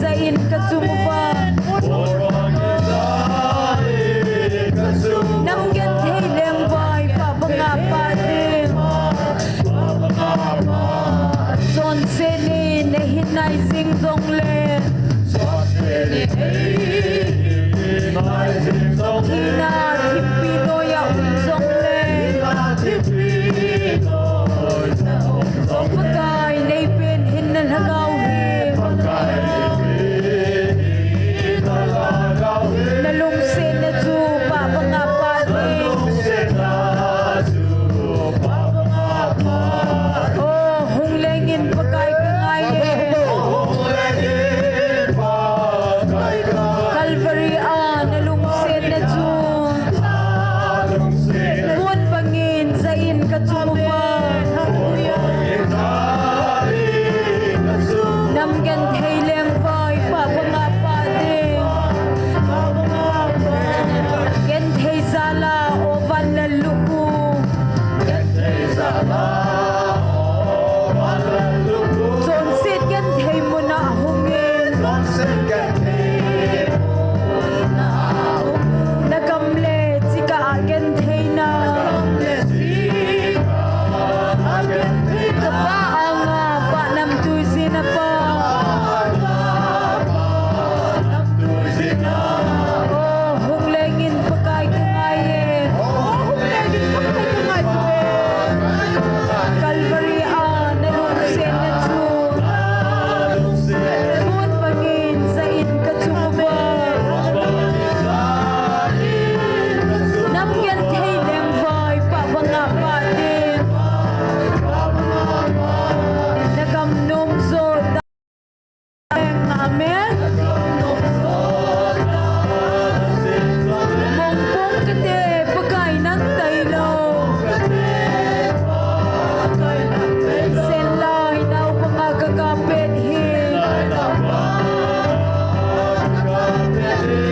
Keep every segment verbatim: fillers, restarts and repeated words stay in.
Jain kachung uva. Nam genthei lengvai pah banga pah ding. Chonset ni nahin nai jing jongle. Thina thimpi noiya um jongle. Pakai neipen hinna lhagao hi. Nalungsetna chu pah banga pah ding. O, hung lengin Pakai kangai e. Calvary a nalungsetna chu pon bangin jain kachung uva. Nam genthei lengvai pah banga pah ding. Genthei jala o van lalukhu. Chonset genthei muna hungin. Nakam le chika a gentheina. Kapa anga pa namtui jina pa. O, hung lengin Pakai kangai e. Calvary a nalungsetna chu pon bangin jain kachung uva. Nam genthei lengvai pah banga pah ding. Nakam nom jo. Amen. Mongpong kate Pakai nang tailou. Senlai nao banga kakap pet hi.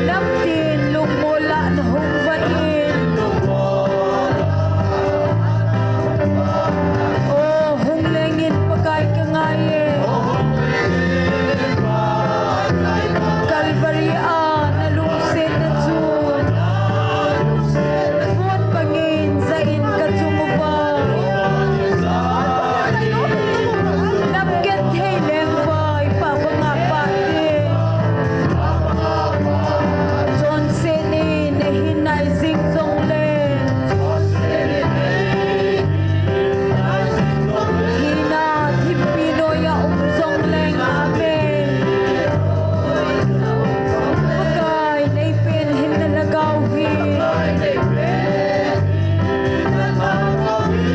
Namtin lungmol a nahung vat in. O, hung lengin Pakai kangai e. Calvary a nalungsetna chu pon bangin jain kachung uva. Nam genthei lengvai pah banga pah ding. Chonset ni nahin nai jing jongle. Thina thimpi noiya um jongleng. Amen. Pakai neipen hinna lhagao hi.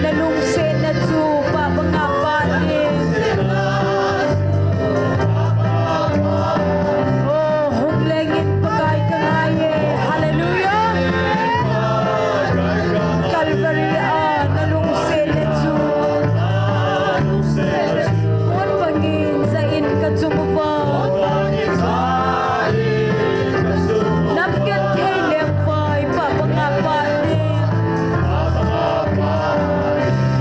Nalungsetna chu pah banga pah ding. O, hung lengin Pakai kangai e. Hallelujah. Calvary a nalungsetna chu pon bangin jain kachung uva. Nam genthei lengvai pah banga pah ding.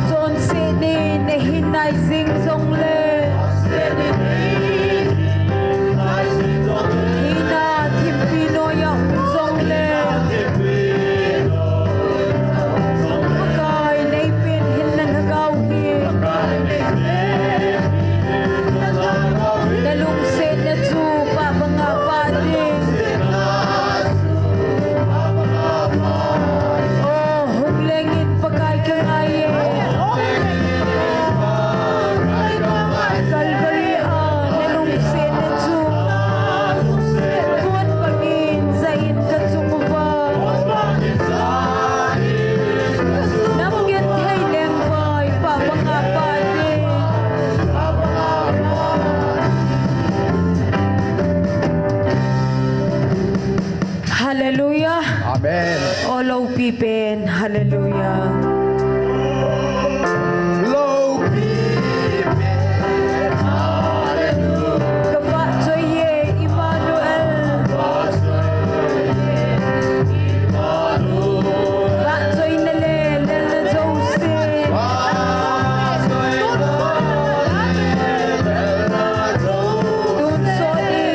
Chonset ni nahin nai jing jongle. Thina thimpi noiya um jongle. Pakai neipen hinna lhagao hi. Nalungsetna chu pah banga pah ding. O, hung lengin Pakai kangai e. Calvary a nalungsetna chu pon bangin jain kachung uva. Nam genthei lengvai pah banga pah ding. Hallelujah. Amen. O loupi pen. Hallelujah. Loupi pen. Hallelujah. Kavahchoi e Emmanuel. Vahchoina le lelna jouse. Tonsot ni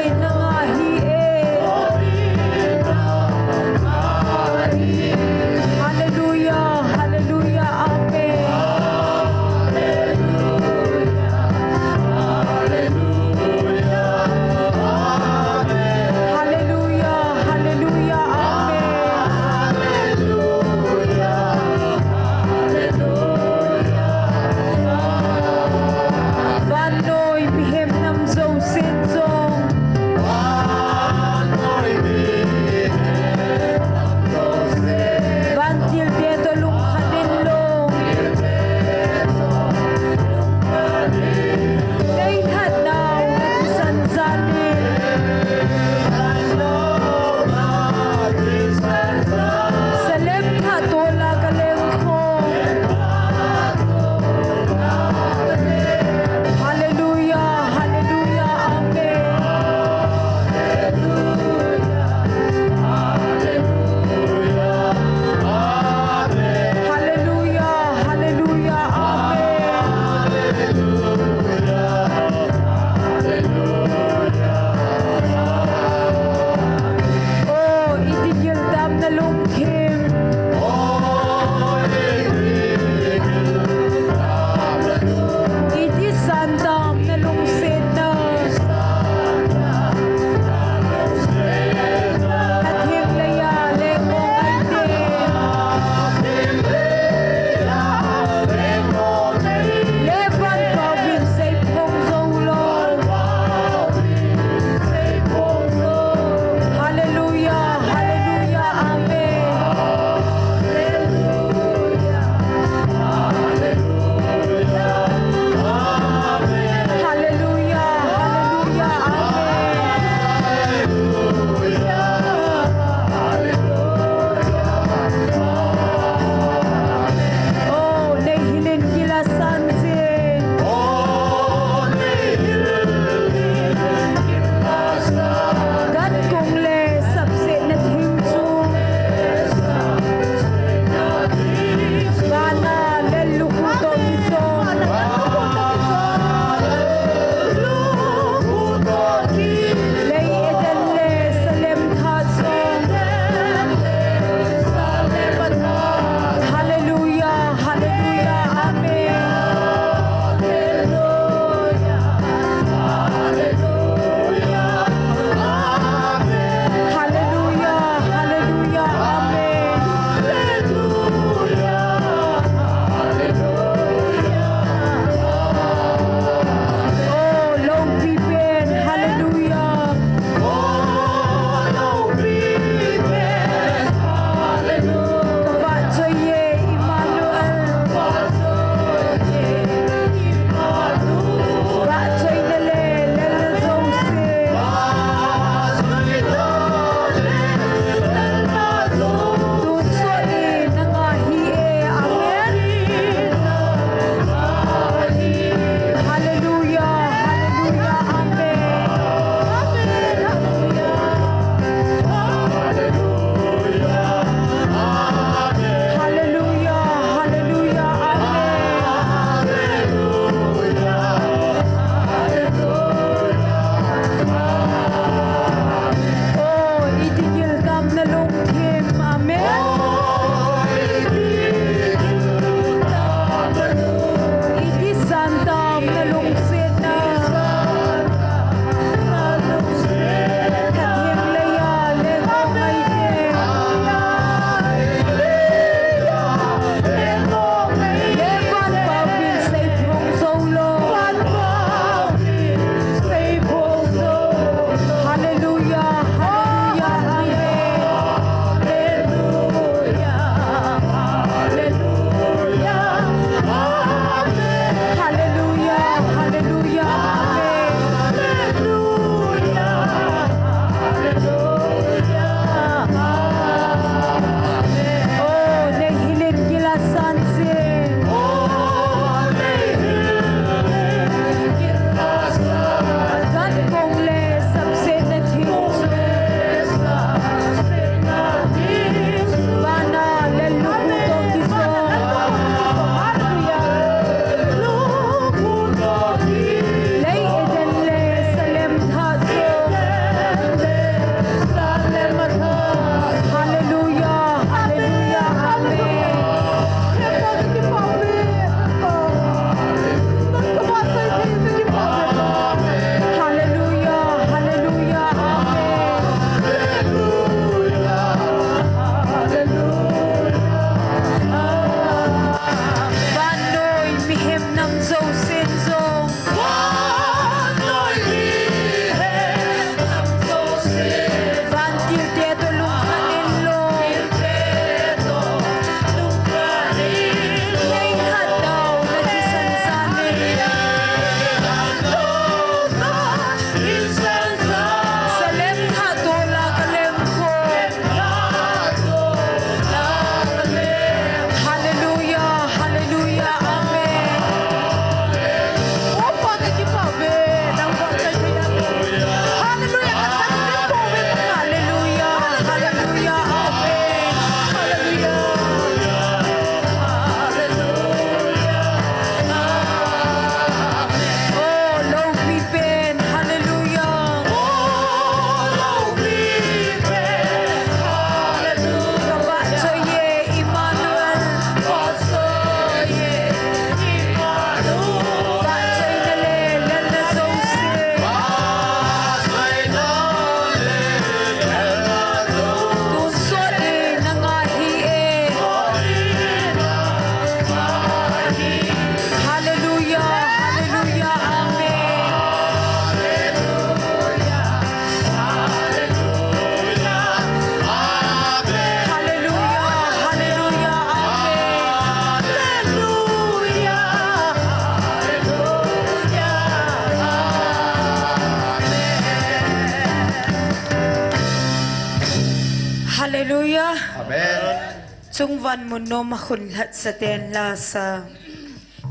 Hallelujah. Amen. Chungvan mun nom a khun lhatsa ten lasa.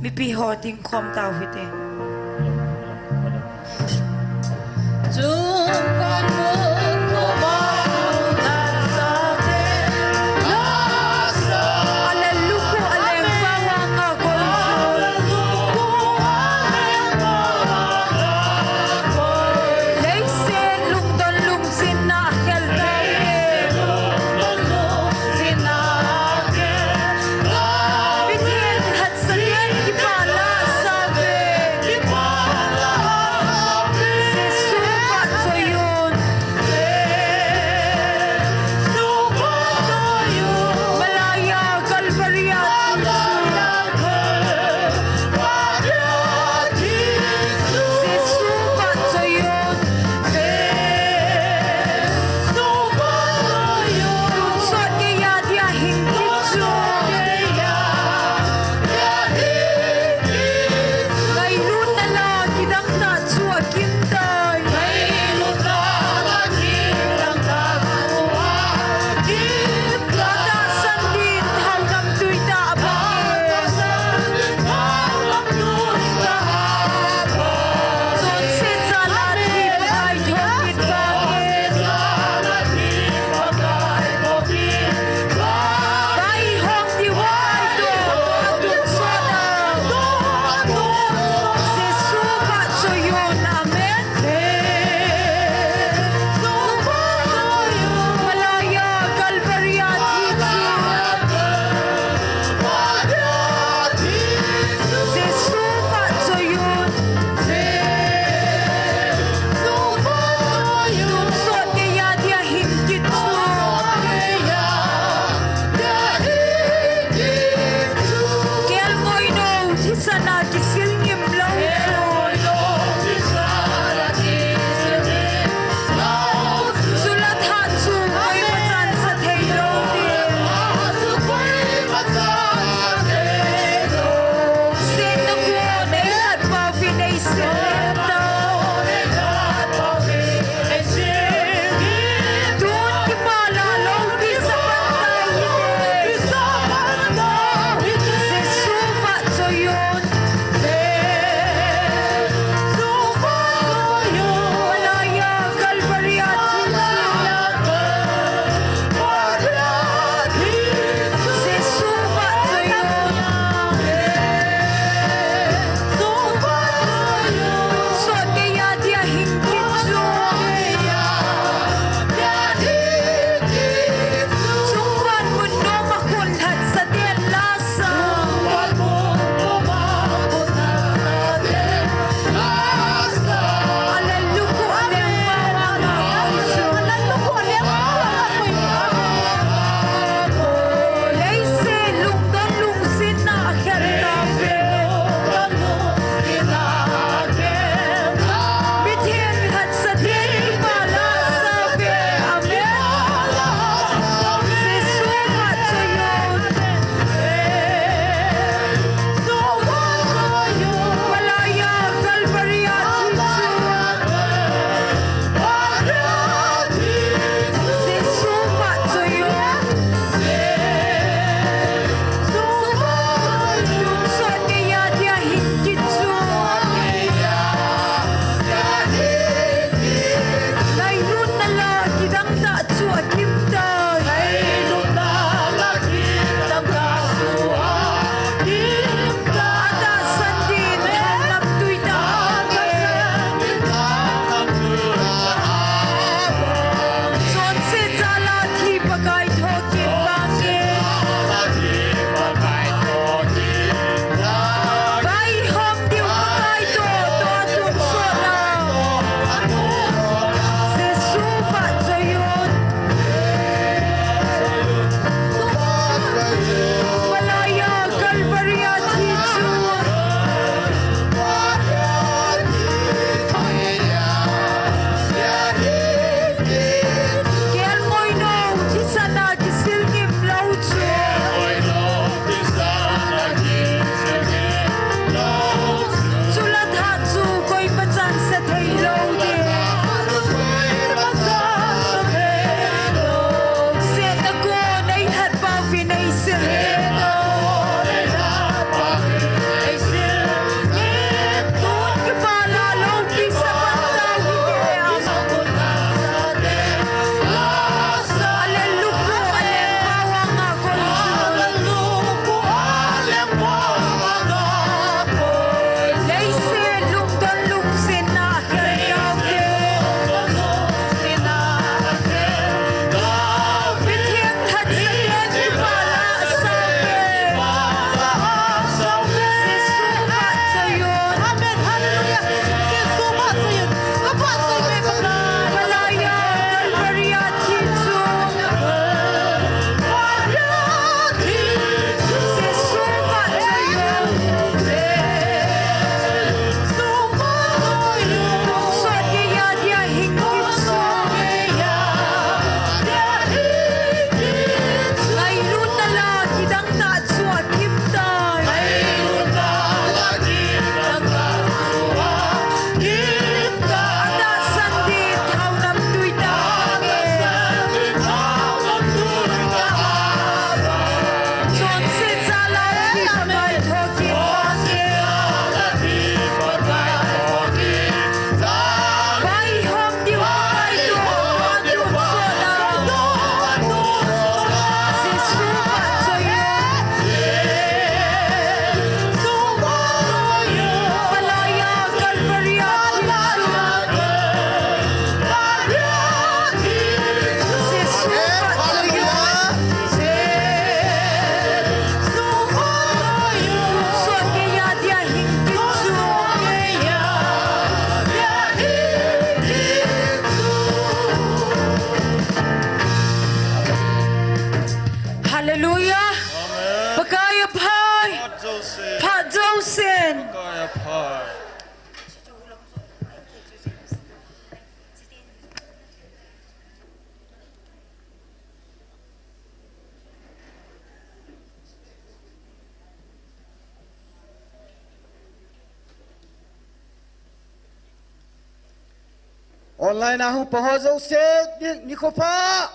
Mipi ho ding khom tau hite. Chungvan mun nom a khun lhatsa ten lasa. Aleluya, aleng pa wang a koi su. Leiset lungdon lungsinna a khel tau te. Pathen lhatsa ten kipah lasa ve. Online a hung pang ho jouse, ni, nikho pha.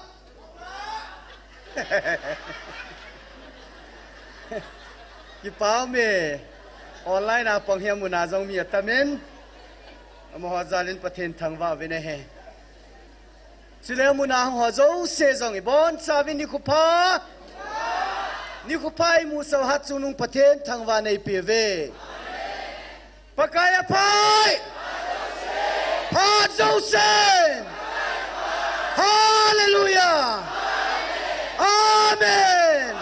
Kipa ume. Online a pang hi amun a jong mi atamin. Amaho jalin Pathen thangvah uvin ahi. Chule amun a hung ho jouse jong ibonchauvin nikho pha. Nikho pha imusah u Hatchungnung Pathen thangvah neipeh uve. Pakai aphai! Phat jousen! Hallelujah! Amen!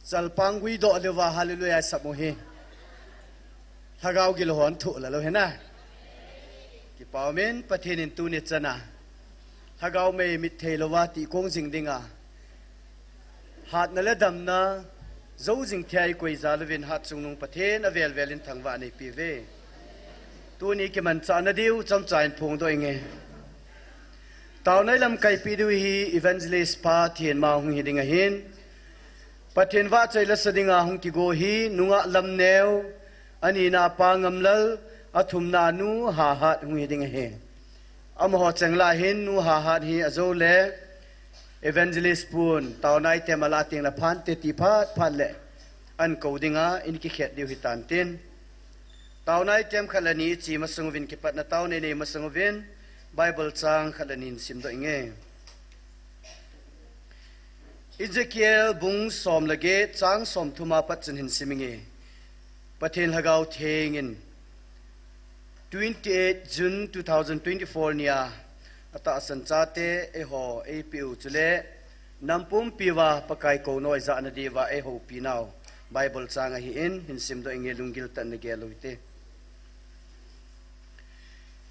Chalpang gui doh leuva hallelujah isap u hi. Lhagao gilou hon thoh la lou hina. Kipa umin Pathen in tuni chana lhagao mei mit thei louva tihkong jing dinga hatna le damna, jou jing thei a ikoi jal uvin Hatchungnung Pathen avel vel in thangvah neipeh uve. Tuni kimanchahna diu chomcha in phongdoh inge. Taona ilamkaipeh diu hi Evangelist Pa Thenmang hung hi ding ahin. Pathen vahchoi lasa dinga hung kigo hi nungah Lamneo, anina Pa Ngamlal, athumna Nu Hahat hung hi ding ahi. Amaho cheng lah hin Nu Hahat hi ajou le Evangelist pun taona item ala teng le phante ti phat phat le ahin kou dinga in kikhet diu hitan tin. Taona item khat le ni ichi masang uvin kipatna taona inei masang uvin Bible chang khat le ni in simdoh inge. Ezekiel bung som le get chang somthum a pat chun hin sim inge. Pathen Lhagao Theng in twenty-eight June two thousand twenty-four nia atahsan chate eiho eipeh u chule nam pumpi uva Pakai kou noi jahna diuva eihoupi nau Bible chang ahin, hin simdoh inge, lunggil tah in nagel u hite.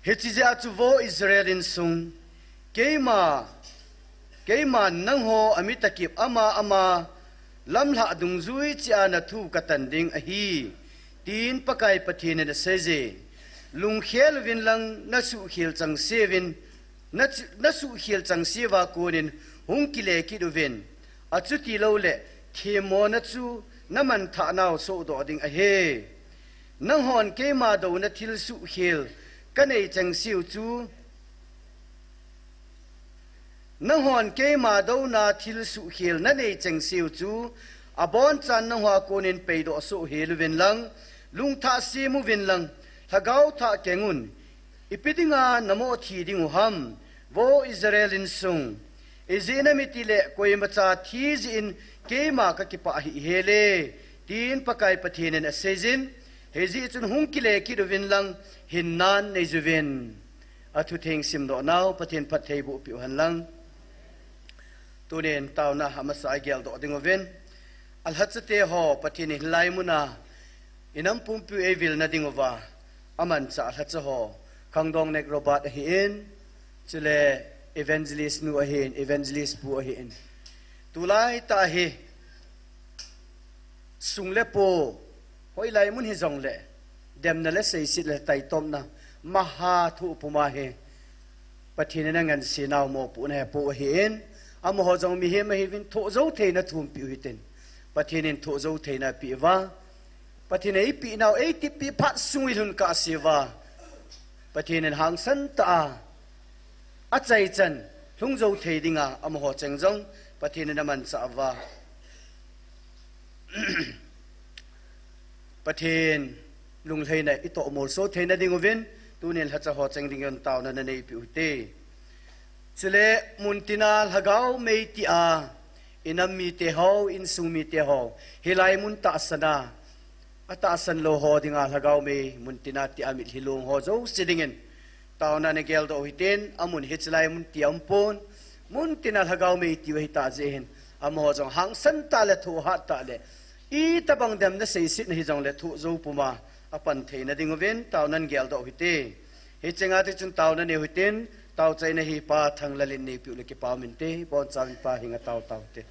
Hiche jeh a chu vo Israel insung, keima, keiman nangho amit a kip ama ama lamlhah dungjui cheh a nathu katan ding ahi, tin Pakai Pathen in aseije. Lungkhel uvin lang nasuhkhel chengse uvin, na, nasuhkhel chengse uva konin hung kile kit uvin. Achuti louleh themmona chu namanthah nau sohdoh ding ahi. Nanghon keima douna thil suhkhel kanei chengse u chu, nanghon keima douna thil suhkhel nanei chengse u chu, abonchan nangho a konin peidoh soh hel uvin lang, lungthah sem uvin lang, lhagao thah keng un. Ipi dinga namo thi ding u ham, vo Israel insung? Ijeh inem itile koimacha thi jeh in keima kakipah hih hel e, tin Pakai Pathen in aseijin. Hijeh chun hung kile kit uvin lang, hinna nei juvin. Athutheng simdoh nau Pathen phattheiboh peh u hen lang. Tunin taona amasa a geldoh ding uvin, alhachate ho Pathen in hilai muna inam pumpi u eivilna ding uva amanchah lhacha ho, Khangdong Nek Robert ahin, chule Evangelist nu ahin, Evangelist pu ahin. Tulai tah hi sung le po, hoilai mun hijongle, demna le seiset le taitomna maha thoh puma hi Pathen in angansena u mopohna hepu ahin, amaho jong mihem ahiuvin thoh jou theina thum peh u hitin, Pathen in thoh jou theina apeh uva, Pathen in eipeh nau, eitippeh phat sung ilhun kahse uva, Pathen in hangsan tah a achaichan lhung jou thei dinga amaho cheng jong Pathen in amanchah uva, Pathen lunglhaina itoh molso theina ding uvin, tunin lhacha ho cheng dingin taona nanei peh u hite. Chule muntina lhagao mei tia inam mite ho, insung mite ho, hilai mun tahsan a, atahsan lou ho dinga lhagao mei muntina tia mitlhi long ho jouse dingin taona nageldoh u hitin, amun hichelai mun tia umpon, muntina lhagao mei tiu ahitah jeh hin, amaho jong hangsan tah le thohhat tah le, itobang demna seisetna hijongle thoh jou puma apan theina ding uvin taona nageldoh u hite. Hichenga tichun taona nei u hitin, taochaina hi Pa Thanglal in neipeh u le kipa um inte, ibonchauvin Pa henga tao tau hite.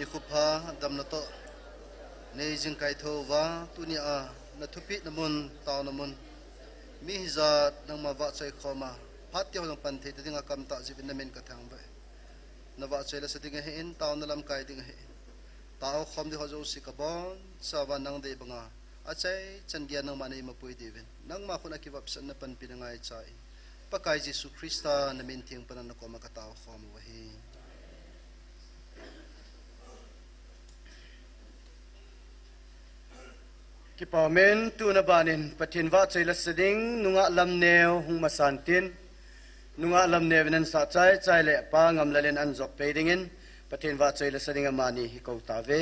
Nikho pha damna toh nei jingkai thouva, tunia na thupeh na mun, taona mun, mi hijat nangma vahchoi khoma, phat teho jong pan thei ta dinga kamtah jeh uvin na min ka thangvah e. Na vahchoi la sa ding ahin, taona lamkai ding ahin, tao khom ding ho jouse ka bonchauva nang dei banga achai chan geiya nangma nei mapui diuvin, nangma khut a kivopsahna panpina ngaicha in, Pakai Jesu Christa na min theng pana na koma ka tao khom u ahi. Kipa umin, tuna banin Pathen vahchoi la sa ding nungah lamneo hung masan tin, nungah lamneo vin an sah chai chai le Pa Ngamlal in an jop pei dingin Pathen vahchoi la sa ding amani hi kou tauve.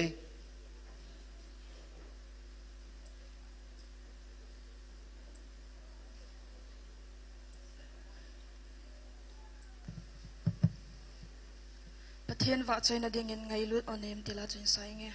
Pathen vahchoina dingin ngailut o nem tila chun sai nge.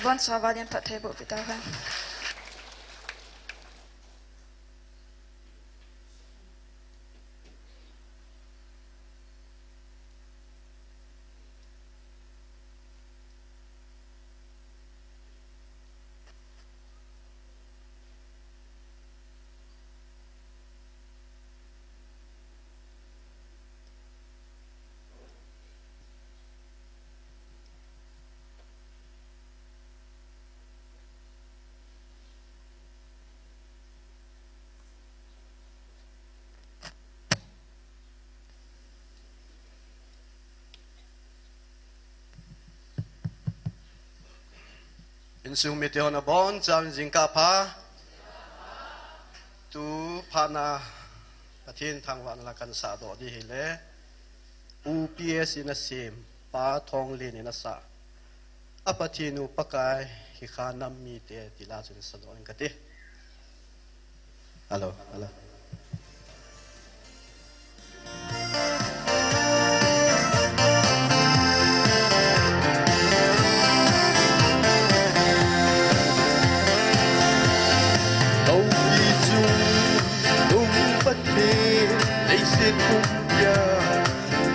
Boncha valin phatthei boh peh tauhen. Insung mite hon abonchauvin jingkah pha. Tu phat na Pathen thangvahna la kahin sahdoh ding ahile, U P S in asem, Pa Thonglen in asah, A Pathen u Pakai hi kha nam mite ti la chu hin sadoh inge kati. Hello, hello. Loupi chung lum Pathen, leiset pumpi a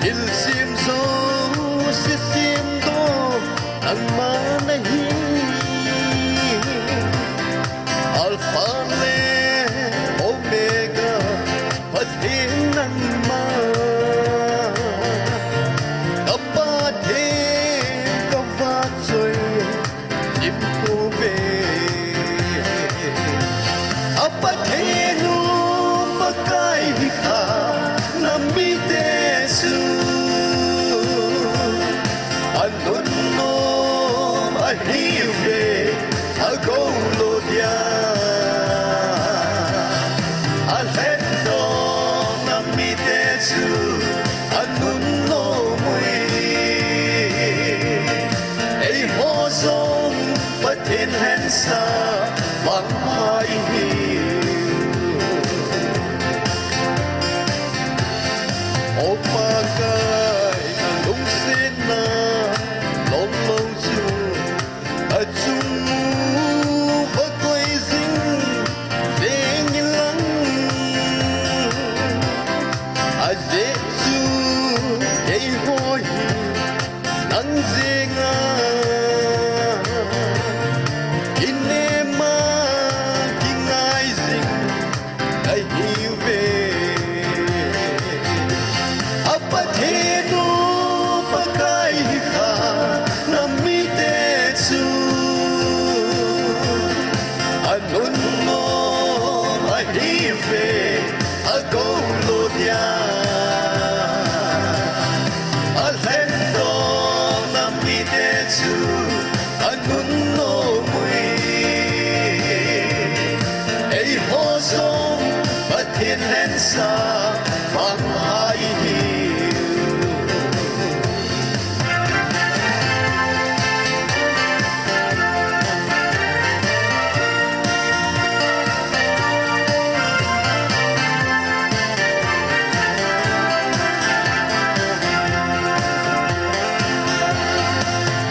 thilsem jouse semdoh nangma nahi. Alpha le Omega, Pathen nangma. Ka Pathen, ka vahchoi lim pouve. A Pathen u Pakai hi kha nam mite chu anunnom ahiuve, agou lou dia. Alhendoh nam mite chu anunnom uve. Eiho jong Pathen lhensah pang ahiu. O Pakai, nalungsetna longlou chu achung uva koi jing veng inlang, ajeh chu keiho hi nang jenga kinem a kingai jing ahiuve. A Pathen u Pakai hi kha nam mite chu anunnom ahiuve, agou lou dia. Alhendoh nam mite chu anunnom uve. Eiho jong Pathen lhensah pang ahiu.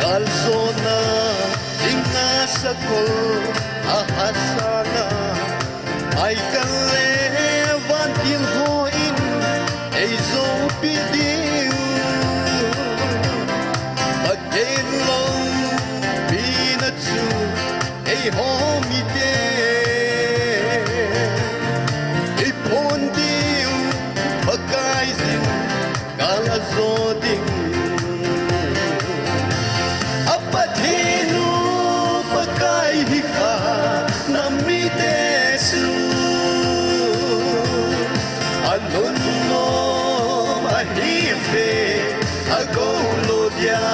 Kaljona dinga sakol ahahsatna, Michael le vantil hon eijoupeh diu. Pathen loupina chu eiho mite iphon diu, Pakai jin kal ajo ding. A Pathen u Pakai hi kha nam mite chu anunnom ahiuve, agou lou dia.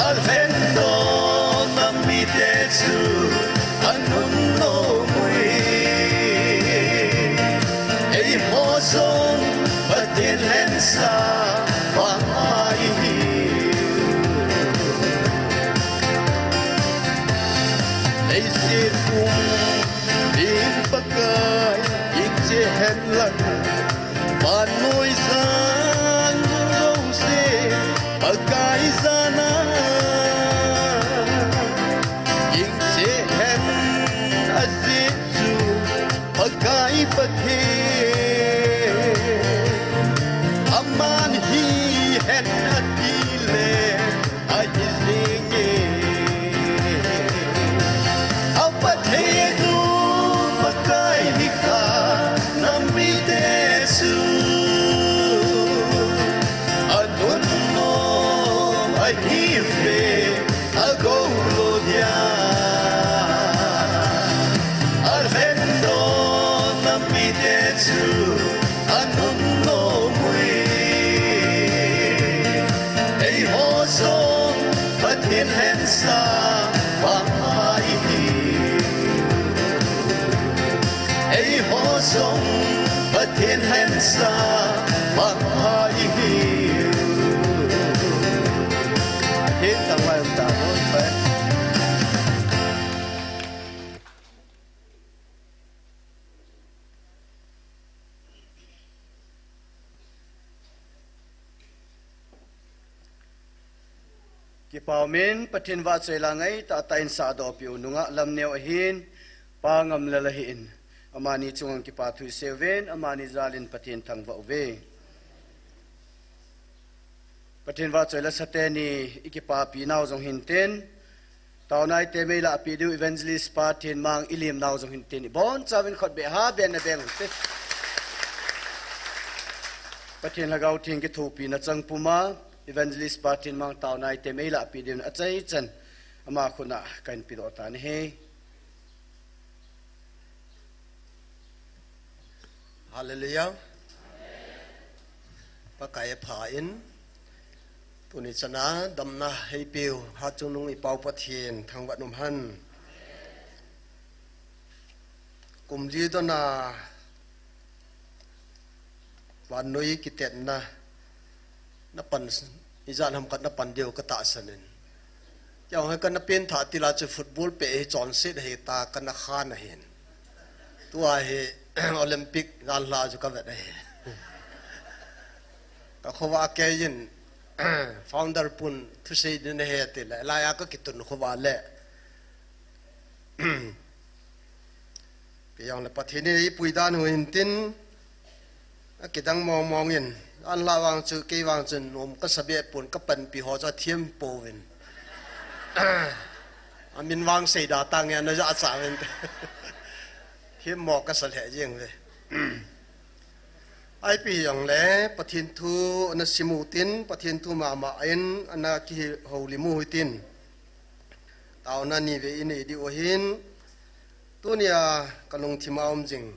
Alhendoh nam mite chu anunnom uve. Eiho jong Pathen lhensah pang ahiu. Leiset pumpi Pakai in che hen lang, vannoi jana jouse Pakai jana. Pathen, aman hihen atile ahi jenge. Apathen u Pakai hi kha namite chu anunnom ahi ve, agou lou dia. Alhen dona mite chu anunnom uve. Eiho jong Pathen lhensa pha ihi. Eiho jong Pathen lhensa pha ihi. Pathen tangvai um ta, Lord, Pathen. Kipah umin, Pathen vahchoi la ngaitah tah in sahdoh peh u nungah Lamneo ahin, Pa Ngamlal ahin, amani chunga kipathu isei uvin, amani jalin Pathen thangvah uve. Pathen vahchoi la sate ni ikipapi nau jong hintin, taona ite mei lahpi diu Evangelist pa Thenmang ilim nau jong hintin, ibonchauvin khut beh ha beh na beng ute. Pathen Lhagao Theng kithopina chang puma Evangelist pa Thenmang taona ite mei lahpi diu achaichan ama khut a kahin pedoh tan ahi. Hallelujah. Pakai apha in, tuni chana damna heipeu, Hatchungnung ipau Pathen thangvah in umhen. Kum li dona vannoi kitetna napan, ijat ham khat napan diu katahsan in. Keiho hi kana pengthah til a chu football pet hi chonset ahi ta kana khan ahin. Tua hi Olympic janhi chu kavet ahi. Ka khovah a kei in founder pun thusei ding nahi tile, laiya kakitun khovah le. Keiho le Pathen in eipui dan u hintin, akidang mong mong in, ahinlah vang chu, kei vang chun, nom kasa behpon, kapanpi ho chu athem pouvin. Amin vang seida tange, ana jahcha uvin. Themmo kasa lheh jeng uve. Ipi hijongle, Pathen thu ana sim utin, Pathen thu mama in, ana kihoulim u hitin. Taona nivei inei diu ahin, tunia kalungthim a um jing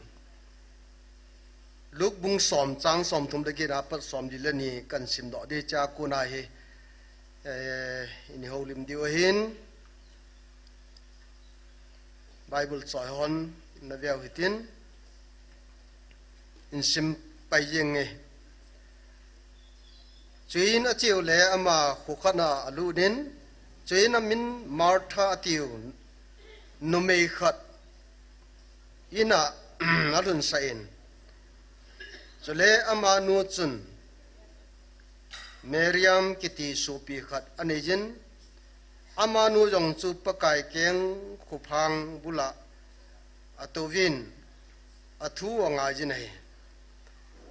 Luke bung som chang somthum le get apat somli le ni kahin simdoh ding, chua kona hi, eh, inei houlim diu ahin, Bible choi hon naveu hitin, insim pai jenge. Chuin acheu le ama kho khat a alut in, chuin amin Martha atiu numei khat in a alhunsah in, chule amanu chun Mariam kiti sopi khat anei jin, amanu jong chu Pakai keng khophang bula atouvin athu angai jin ahi.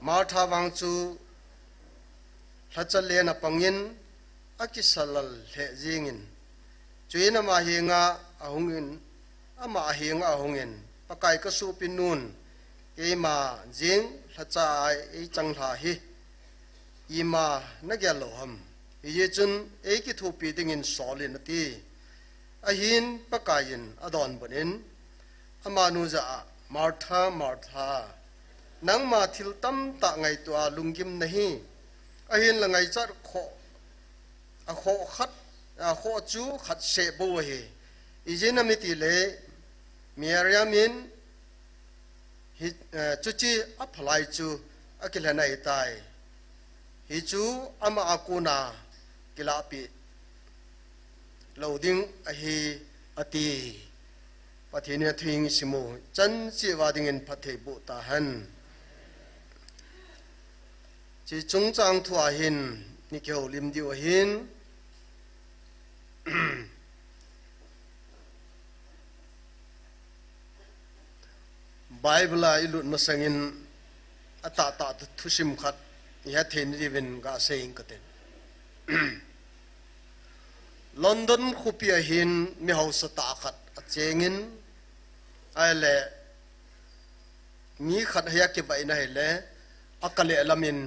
Martha vang chu lhacha len apangin akisalal lheh jingin, chuin ama henga ahungin, ama henga ahungin, Pakai kasopi nun, keima jing lhacha a eichang lha hi, ima nagel lou ham? Hijeh chun eikithopi dingin sol in ati. Ahin Pakai in adonbut in, amanu jah a, Martha, Martha, nangma thil tamtah ngaito a lunggim nahi, ahinla ngaichat khoh, akhoh khat, akhoh chu khat seh bou ahi. Ijeh inem itile, Mariam in hi, eh, chuche aphalai chu akilhen ahitai. Hichu ama a kona kilahpeh lou ding ahi, ati. Pathen in atheng isim u chan cheh uva dingin phatthei boh tahen. Hiche chungchang thu a hin nei kihoulim diu ahin. Bible a i lut masangin a tahtah thusim khat i het thei na diuvin ka sei ing ka tin. London khopi a hin mi hausa tah khat a chengin, ahile mi khat hei a kivah in ahile a kaleh lamin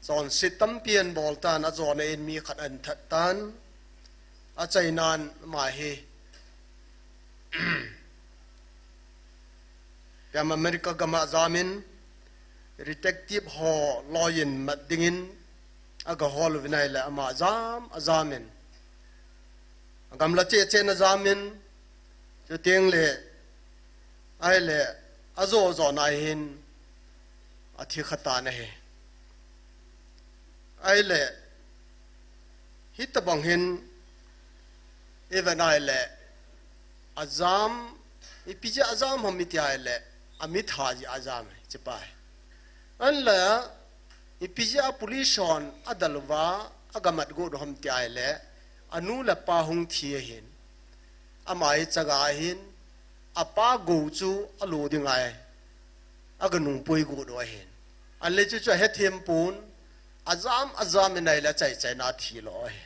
chonset tampi an bol tan, a jona in mi khat an that tan, a chainan ama hi Piam America gam a jamin, detective ho loi in mat dingin aga hol uvin ahile ama jam a jamin, a gamla cheh cheh in a jamin, chuteng le ahile a jo jona hin a thi kha tan ahi. Ahile hitabang hin i vet na ahile a jam, ipi jeh a jam ham i ti ahile a mitha jeh a jam ahi, chi pa hi. Ahinla ipi jeh a police hon a del uva a ga mat got u ham ti ahile a nu le pa hung thi ahin, ama hi chaga ahin, a pa gou chu a lo ding ahi, a ga nung pui got u ahin. Ahinle chuchu a hethem pon, a jam a jam in ahile a chai chai in a thi lo ahi.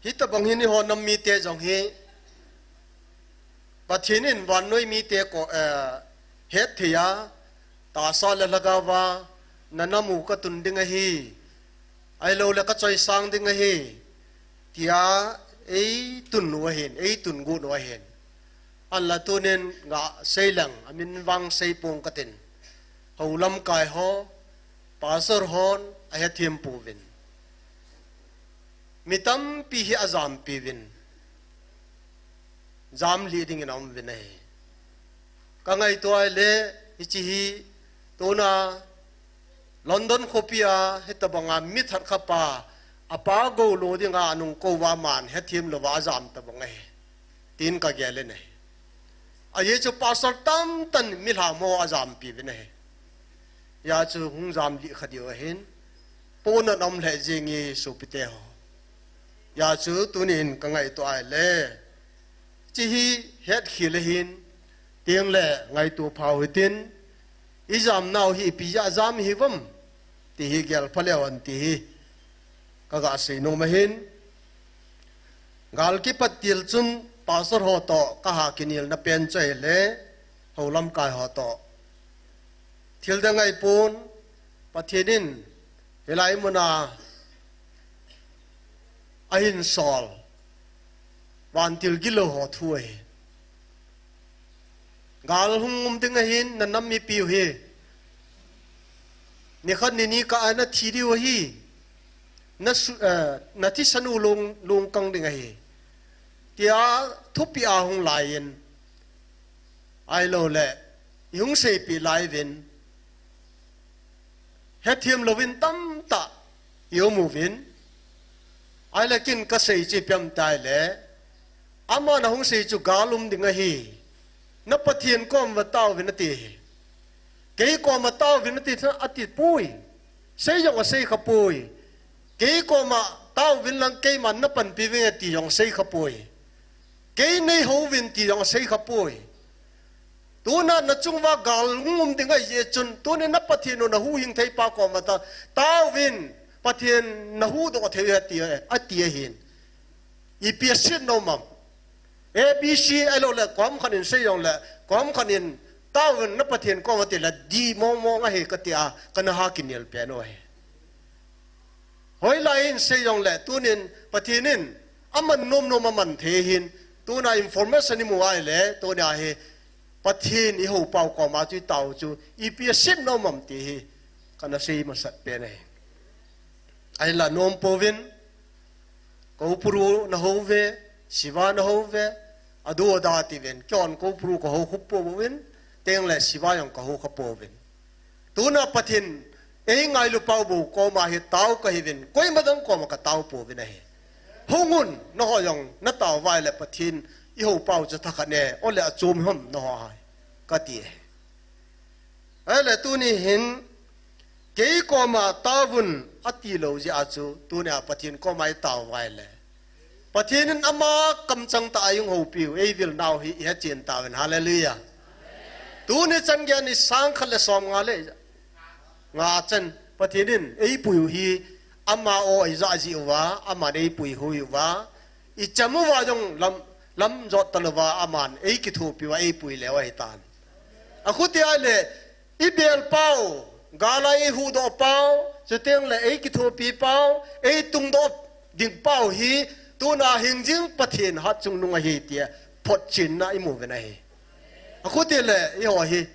Hitabang hin eiho nam mite jong hi Pathen in vannoi mite ko, eh, het thei a, tahsa le lhagao a, na nam u ka tun ding ahi, ahilou le ka choisang ding ahi, tia ei tun u ahin, ei tun got u ahin. Ahinla tunin ga sei leng, a min vang sei pong ka tin. Hou lamkai ho, pastor hon a hethem pouvin. Mi tampi hi a jampi uvin. Jam lih dingin a um uvin ahi. Ka ngaito ahile, hiche hi, tuna London khopi a, hitabang a mi that kha pa, a pa gou lo ding a nung kou va aman hethem lou va a jam tabang ahi, tin ka gel in ahi. Ajeh chu pastor tamtah in mi lham ho a jampi uvin ahi. Hijeh chun hung jam lih kha diu ahin, pon a um lheh jeng e sopite ho. Hijeh chun tunin ka ngaito ahile, hiche hi het khel ahin, teng le ngaito pha u hitin, i jam nau hi ipi jeh a jam i hiuvem, ti hi gel pha leu hen ti hi ka ga sei nom ahin. Gal kipat til chun pastor ho toh ka ha kinelna pen chu ahile, hou lamkai ho toh. Thil dang ahi pon, Pathen in hilai mun a ahin sol vantil gilou ho thu ahi. Gal hung um ding ahin, na nam mipi u hi nikhat ni nikah a na thi diu ahi. Na su-, eh, na thisan u long, long kang ding ahi, tia thupeh a hung laiyin, ahilou le i hung seipeh lai uvin, hethem louvin tamtah i um uvin. Ahile ken ka sei chu ipi ham ti ahile, aman a hung sei chu gal um ding ahi, na Pathen kom uva taovin ati. Kei kom a taovin ati, ati poi. Sei jong a sei kha poi. Kei kom a taovin lang keiman na panpi uvin ati jong sei kha poi. Kei nei houvin ti jong a sei kha poi. Tuna na chung uva gal hung um ding ahi jeh chun, tunin na Pathen u na huhhing thei pa kom uva ta, taovin, Pathen na huhdoh thei u ahi ati, ati ahin. Ipi a set nom am? A B C ahilou le, kom khat in sei jong le, kom khat in taovin na Pathen kom uva ti le, D mong mong ahi ka ti a, ka na ha kinel pen u ahi. Hoilai in sei jong le, tunin Pathen in aman nom nom a man thei ahin, tuna information i mu ahile, tuni a hi Pathen i hou pau kom a chu i tao chu ipi a set nom am ti hi ka na sei masat pen ahi. Ahinla nom pouvin, Koupuru na hou uve, Siva na hou uve, adu ada ti uvin, kei hon Koupuru ka hou khup pouvin, teng le Siva jong ka hou kha pouvin. Tuna Pathen ei ngailu pau bou kom a hi tao ka hiuvin, koima dang kom a ka tao pouvin ahi. Hung un, nangho jong na tao uva ahile Pathen i hou pau chu thakhat ne, ole a chom ham nangho hai, ka ti ahi. Ahile tuni hin, kei kom a taovun ati lou jeh a chu, tuni a Pathen kom a i tao uva ahile, Pathen in ama kamchang tah a eihoupiu, eivil nau hi ihet chen tauvin. Hallelujah. Tuni chan geiya ni sang khat le som nga le nga chan Pathen in eipuiu hi ama o eija jeh uva, aman eipui hoi uva, icham uva jong lam, lam jot talouva, aman eikithopiuva, eipui leu ahitan. Akhuti ahile, ibel pau, gal a eihuhdoh pau, chuteng le eikithopi pau, eitungdoh ding pau hi, tuna hingjing Pathen hatchungnung ahi tia photchenna imu uvin ahi. Akhuti le, eiho hi,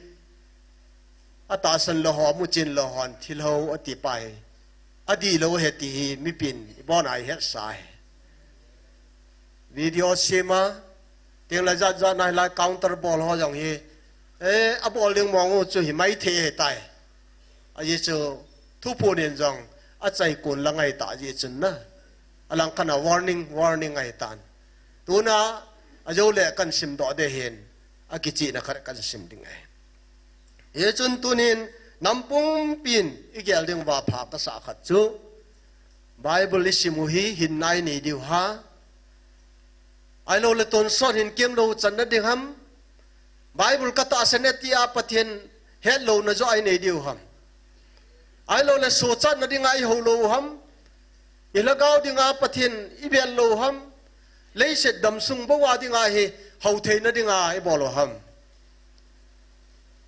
atahsan lou ho, amuchen lou hon, thil hou ati pa hi. Adihlou ahi ti hi, mipin, ibon a ihetsa hi. Video sem a, teng le jat jat na hilai counter bol ho jong hi, eh, abol ding mong u chu hi maithei ahitai. Ajeh chu, thuphon in jong, achaikon lang ahitah jeh chun na. Alang khat a warning, warning ahitan. Tuna, ajou le kahin simdoh ding ahin, akichihna khat kahin sim ding ahi. Hichun tunin, nam pumpin, igel ding uva pha kasah khat chu, Bible isim u hi, hinna inei diu ham. Ahilou le tonsot hinkemlou channa ding ham. Bible katahsan e tia Pathen hetlouna joh a inei diu ham. Ahilou le sochatna dinga ihou lou u ham. Ilhagao dinga Pathen ibel lou u ham. Leiset damsung bou a dinga hi houtheina dinga ibol u ham.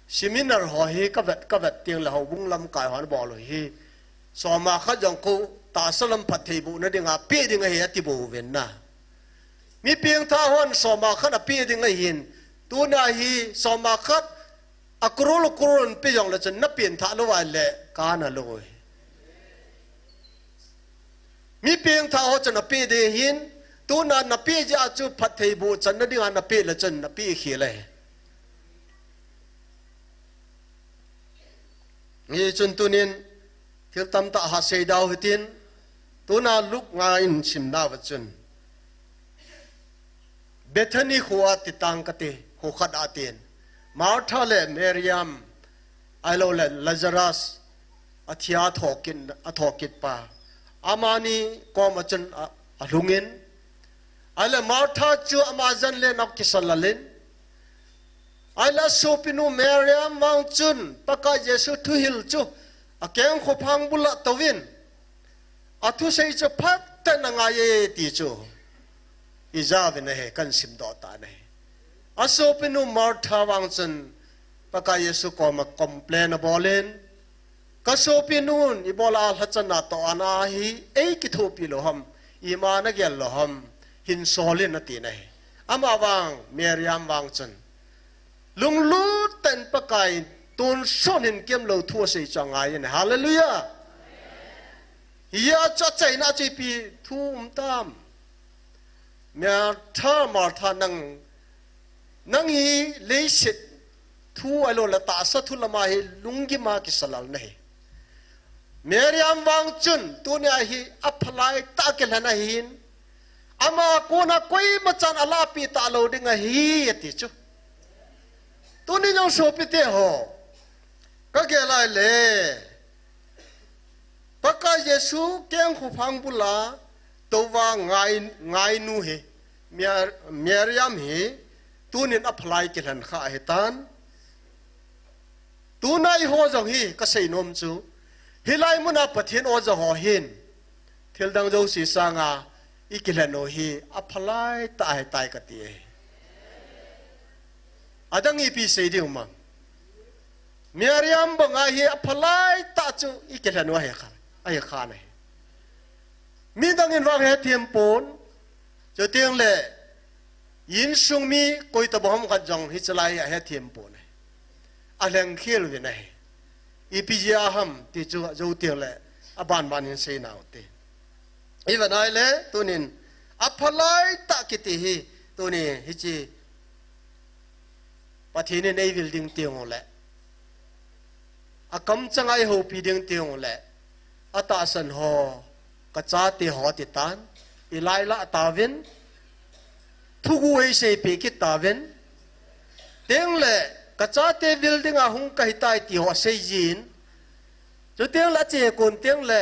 Seminar ho hi kavet, kavet teng le houbung lamkai hon abol u hi. Som a khat jong kou tahsa lam phattheibohna dinga peh ding ahi ati bou uvin na. Mi pengthah hon som a khat apeh ding ahin. Tuna hi som a khat a crore crore pe jong le chun napengthah lou ahile kana lou hi. Mi pengthah ho chun apeh ding ahin, tuna napeh jeh a chu phattheiboh channa dinga napeh le chun napeh khel ahi. Hichun tunin, thil tamtah hasei dau hitin, tuna Luke nga in simnauva chun, Bethany kho a ti tang kati, kho khat a tin. Martha le Mariam, ahilou le Lazarus, athia athokit, athokit pa. Amani koma chun a, alhungin. Ahile Martha chu ama jen le nau kisalal in. Ahile asopinu Mariam vang chun, Pakai Jesu thuhil chu, akengkhophang bula touvin. Athusei chu phatah in angai e ti chu. Ijauvin ahi, kahin simdoh tan ahi. Asopinu Martha vang chun, Pakai Jesu koma complain abolin. Kasopinun, ibola lhachana toh ana hi, eikithopi lou ham, ima nagel lou ham, hinsolin atin ahi. Ama vang, Mariam vang chun. Lunglut tah in Pakai, tonsot hinkemlou thu asei chu angai in. Hallelujah! Hia chu achaina chu ipi thu um tam. Martha, Martha nang, nang hi leiset thu ahilou le tahsa thu lama hi lunggim a kisalal nahi. Mariam vang chun, tunia hi aphalai tah kilhen ahin, ama kona koimachan alahpeh talou ding ahi, ati chu. Tuni jong sopite ho, kagel a ahile, Pakai Jesu kengkhophang bula touva ngai, ngainu hi, Mar-, Mariam hi, tunin aphalai kilhen kha ahitan. Tuna eiho jong hi kasei nom chu, hilai muna Pathen oja ho hin, thildang jouse sanga ikilhen u hi aphalai tah ahitai kati ahi. Adang ipi sei diu ham. Mariam banga hi aphalai tah chu ikilhen u ahi kha, ahi kha nahi. Midang in vang hethem pon, chuteng le insung mi koitobang ham khat jong hichelai hi ahethem pon ahi. Alhengkhel uvin ahi. Ipi jeh a ham ti chu ajou teng le abanban in seinau te. Ivet a ahile tunin aphalai tah kiti hi tuni hiche Pathen in eivil ding teng ule, akamchang a eihoupi ding teng ule, atahsan ho, kachate ho ati tan, ilailah tauvin, thugu eiseipeh kit tauvin, teng le kachate vil dinga hung kahitai ti ho asei jin, chuteng le achekon teng le,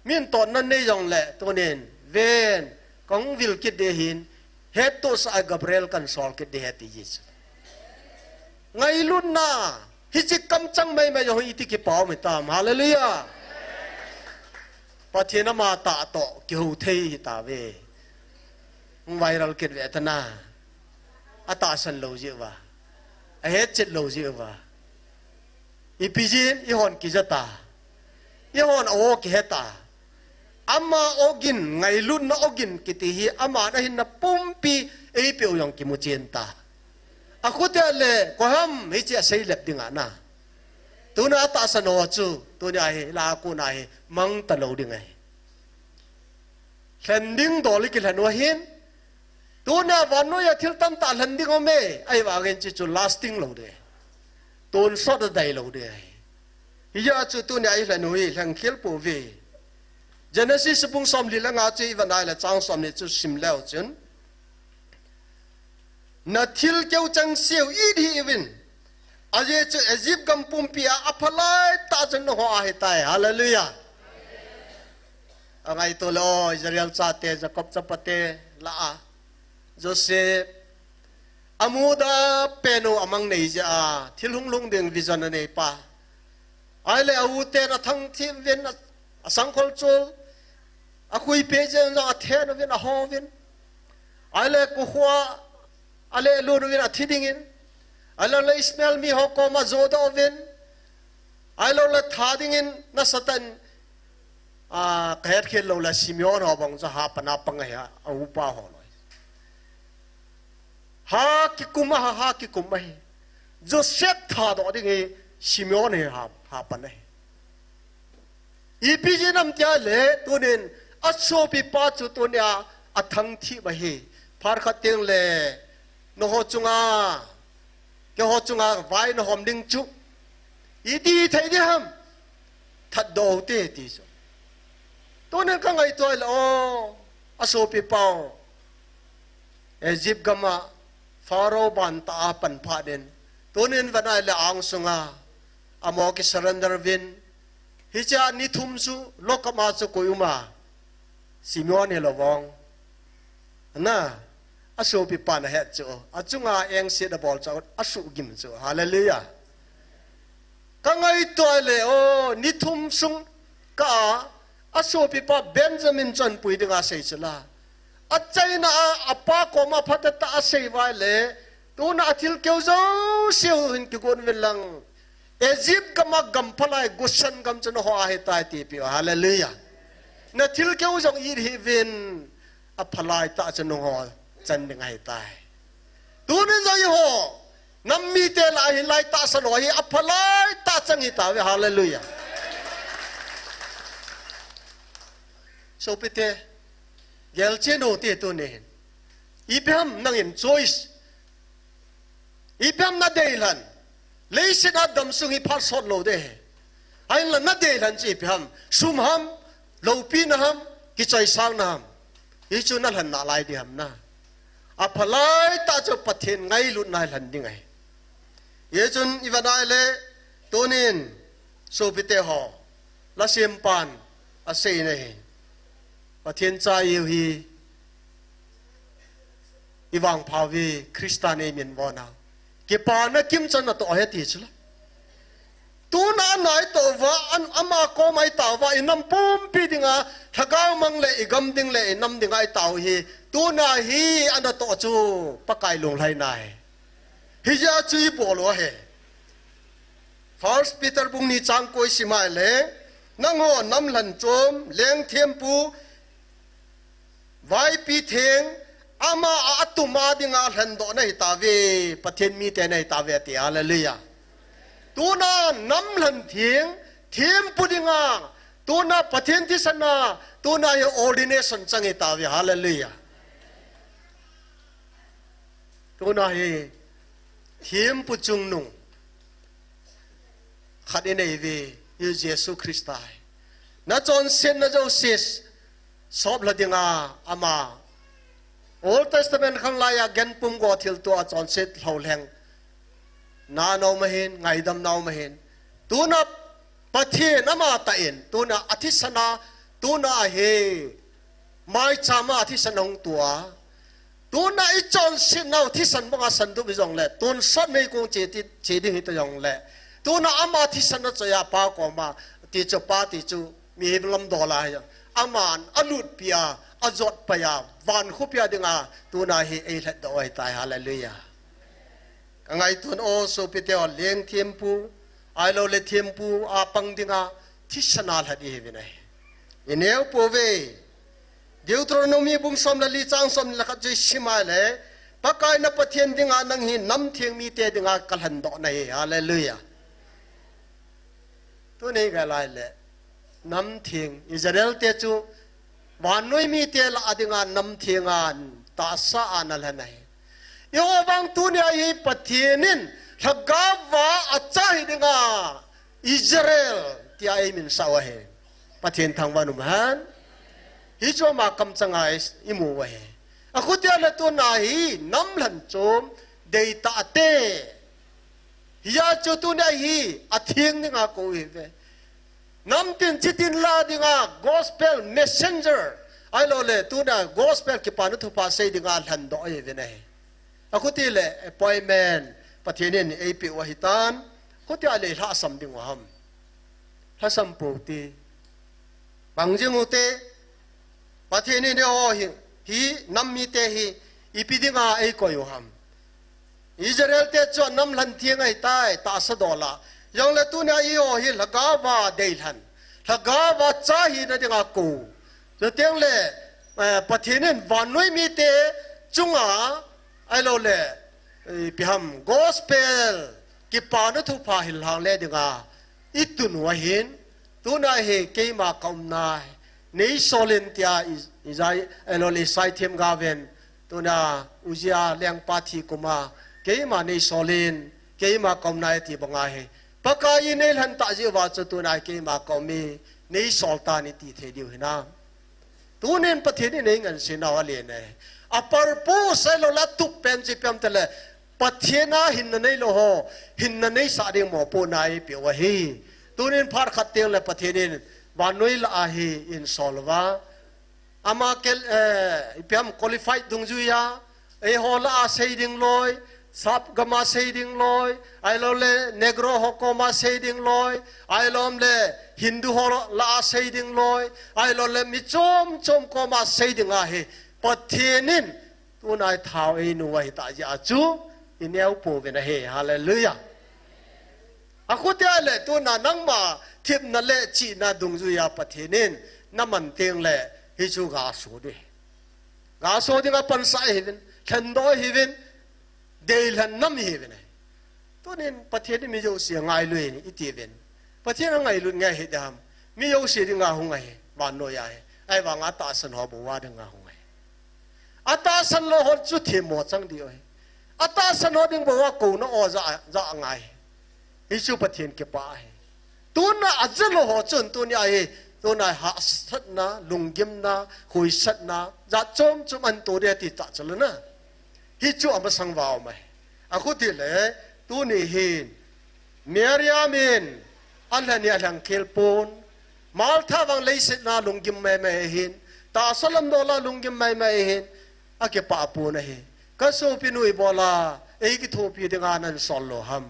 min totna nei jongle, tunin, ven, Kong vil kit ding ahin, hettohsah a Gabriel kan sol kit ding ahi ti Jesu. Ngailutna, hiche kamchang maimai jong iti kipah um hitam. Hallelujah. Pathen ama tah toh kihou thei hitauve. Hung viral kit ve tana. Atahsan lou jeh uva. Ahetchet lou jeh uva. Ipi jeh in eihon kija ta. Eihon a-o kihe ta. Ama ogin, ngailutna ogin kiti hi, aman ahinna pumpi eipeh u jong kimu chen ta. Akhutia le, koiham, hiche asei lep ding ana. Tuna atahsan ho chu, tunia hi, la a kona hi, mang talou ding ahi. Lhen ding dol i kilhen u ahin, tuna vannoiya thil tamtah lhen ding aume, ahivangin hiche chu lasting lou ding ahi. Tonsot a dai lou ding ahi. Hijeh a chu tunia i lhen u hi, lhengkhel pouve. Genesis bung somli le nga chu i vet a ahile chang somni chu sim leu chun. Na thilkeu changseh u it hih uvin. Ajeh chu Egypt gam pumpi a aphalai tah chu nangho ahitai. Hallelujah. Angaito le o, Israel chate, Jacob chapate lah a. Joseph. Amuda pen u amang nei jeh a, thil hunglhung ding vision anei pa. Ahile a u ten athangthip uvin, a, asangkhol chol. Akhuipeh jeng jong athen uvin, aho uvin. Ahile kokhuh a, alelun uvin athi dingin. Ahilou le Ishmael mi ho koma ajodoh uvin. Ahilou le that dingin nasatah in, a, kahetkhel lou le Simeon ho bang chu ha pan a pang ahi a, a upa ho loi. Ha kikum a, ha, ha kikum ahi. Joseph thadoh ding hi Simeon hi ha, ha pan ahi. Ipi jeh ham tia le, tunin asopipa chu tunia athangthip ahi. Phat khat teng le, nangho chunga, keiho chunga vai nahom ding chu. Iti thei ding ham. Thatdoh u hite ti chu. Tunin kangaito le o, asopipa u. Egypt gam a Pharaoh ban tah a pan phat in. Tunin vet a ahile ang sunga. Amaho kisurrender uvin. Hichea ni thum chu lockup a chu koi um a. Simeon hilou vang. Na, asopipan ahet chu. Achunga engset abol chu, asuhgim chu. Hallelujah. Kangaito le o, ni thum sung kah a, asopipa Benjamin chu ahinpui dinga asei chu la. Achaina a, apa koma phatah tah a asei uva le, tuna athilkeu jouse u hin kigon uvin lang. Egypt gam a gam phalai Goshen gam chu nangho ahitai tipeh u. Hallelujah. Na thilkeu jong it hih uvin, aphalai tah chu nangho chan ding ahitai. Tunin jong eiho nam mite lah a hilai tahsan ho hi aphalai tah chang hitauve. Hallelujah. Sopite, gelchen u hite tunin. Ipi ham nangin choice. Ipi ham nadei lhan. Leiset a damsung hi phat sot lou ding ahi. Ahinla nadei lhan chu ipi ham. Sum ham, loupina ham, kichoisangna ham. Hichu nalhen nalai ding ham na. Aphalai tah chu Pathen ngailutna hi lhen ding ahi. Hichun i vet a ahile, tunin, sopite ho, lasempan asei na hi. Pathen cha ihiu hi, i vangpha uve, Christa nei min von a. Kipana kimchan natoh ahi ti chu la. Tuna anatoh uva, an, ama koma itao uva, i nam pumpi dinga, lhagao mang le, i gam ding le, i nam dinga itao hi, tuna hi anatoh chu, Pakai lunglhaina ahi. Hijeh a chu ibol u ahi. First Peter bung ni chang ko isim a ahile, nangho nam lhanchom, leng thempu, vaipi theng, ama a atum a dinga lhendoh nahitauve, Pathen mite nahitauve ati, hallelujah. Tuna nam lhan theng, thempu dinga, tuna Pathen thisana, tuna hi ordination chang hitauve, hallelujah. Tuna hi thempu chungnung khat inei uve, hichu Jesu Christa ahi. Nachonsetna jouse soplha dinga ama Old Testament khanglai a genpum go thilto a chonset lhoulheng na aum ahin, ngaidam na aum ahin. Tuna Pathen amatah in, tuna athisana, tuna ahi Maicham a thisan ahung tua. Tuna i chonset nau thisan banga sandup hi jongle, tonsot meikong che ti, che ding hita jongle, tuna ama thisan achoiya Pa koma, ti chu Pa ti chu mihem lamdol ahi. Aman alutpia, ajotpaiya, van khopia dinga tuna hi eilhatdoh u ahitai. Hallelujah. Ka ngaitun o sopite o, leng thempu, ahilouleh thempu a pang dinga thisan a lhat ihiuvin ahi. I neo pouve. Deuteronomy bung som le li chang som le khat chu i sim a le, Pakai na Pathen dinga nang hi namtheng mite dinga kalhendoh nahi. Hallelujah. Tuni ka lai le, namtheng, Israel te chu vannoi mite lah a dinga namtheng a tahsa a ana lhen ahi. Eiho vang tunia hi Pathen in lhagao va acha hi dinga Israel tia eimin sah u ahi. Pathen thangvah in umhen. Hichu ama kamchanga i, imu u ahi. Akhutia le tuna hi nam lhen chom deitah te. Hia chu tunia hi atheng dinga kou ihiuve. Namtin chitin la dinga gospel messenger, ahilouleh tuna gospel kipana thupha sei dinga lhendoh ihiuvin ahi. Akhuti le appointment Pathen in eipeh u ahitan. Khutia le lhasam ding u ham? Lhasam pou te. Bang jing u te. Pathen in eiho hi, hi nam mite hi ipi dinga eikoi u ham? Israel te chu nam lhen theng ahitai, tahsa dol a. Jongle tunia eiho hi lhagao va deilhen, lhagao va cha hina dinga kou. Chuteng le, eh, Pathen in vannoi mite chunga, ahilouleh, eh, ipi ham, gospel kipana thupha hil hang le dinga itun u ahin, tuna hi keima ka umna hi neisol in tia i, Isai, ahilouleh Isai themgaoven, tuna Uzia lengpa thi kuma, keima neisol in, keima ka umna hi ati banga hi, Pakai in eilhen tah jeh uva chu tuna hi keima ka um in, neisol tan iti thei diu hinam? Tunin Pathen in eingansena u alen ahi. A purpose ahilouleh atup pen chu ipi ham itile, Pathen a hinna neilou ho hinna neisah ding mopohna eipeh u ahi. Tunin phat khat teng le Pathen in vannoi lah a hi einsol uva, ama kel, eh, ipi ham, qualified dungjuiya, eiho lah a sei ding loi, sap gam a sei ding loi, ahilouleh Negro ho koma sei ding loi, ahilou le Hindu ho lah a sei ding loi, ahilouleh mi chom chom koma sei dinga hi Pathen in tuna hi thao einu ahitah jeh a chu i neo pouvin ahi. Hallelujah. Akhutia le tuna nangma thepna le chihna dungjuiya Pathen in naman teng le hichu gaso ding. Gaso dinga pansah ihiuvin, lhendoh ihiuvin, deilhen nam ihiuvin ahi. Tunin Pathen in mi jouse angailui in itiuvin, Pathen angailut nge hi dam? Mi jouse dinga hung ahi, vannoiya hi. Ahivanga atahsan ho bou a dinga hung ahi. Atahsan lou ho chu themmo chang diu ahi. Atahsan ho ding bou a kouna o ja, ja angai. Hichu Pathen kipah ahi. Tuna aja lou ho chun tunia hi, tuna hahsatna, lunggimna, huisatna, jat chom chom ahin to ding ahi ti tah chu lana. Hichu amasang uva um ahi. Akhuti le, tuni hin, Miriam in, alhen hi alhengkhel pon, Martha vang leisetna lunggim maimai ahin, tahsa lamdol a lunggim maimai ahin, akipah pon ahi. Ka sopinu ibola, eikithopi dinga nahin sol lou ham?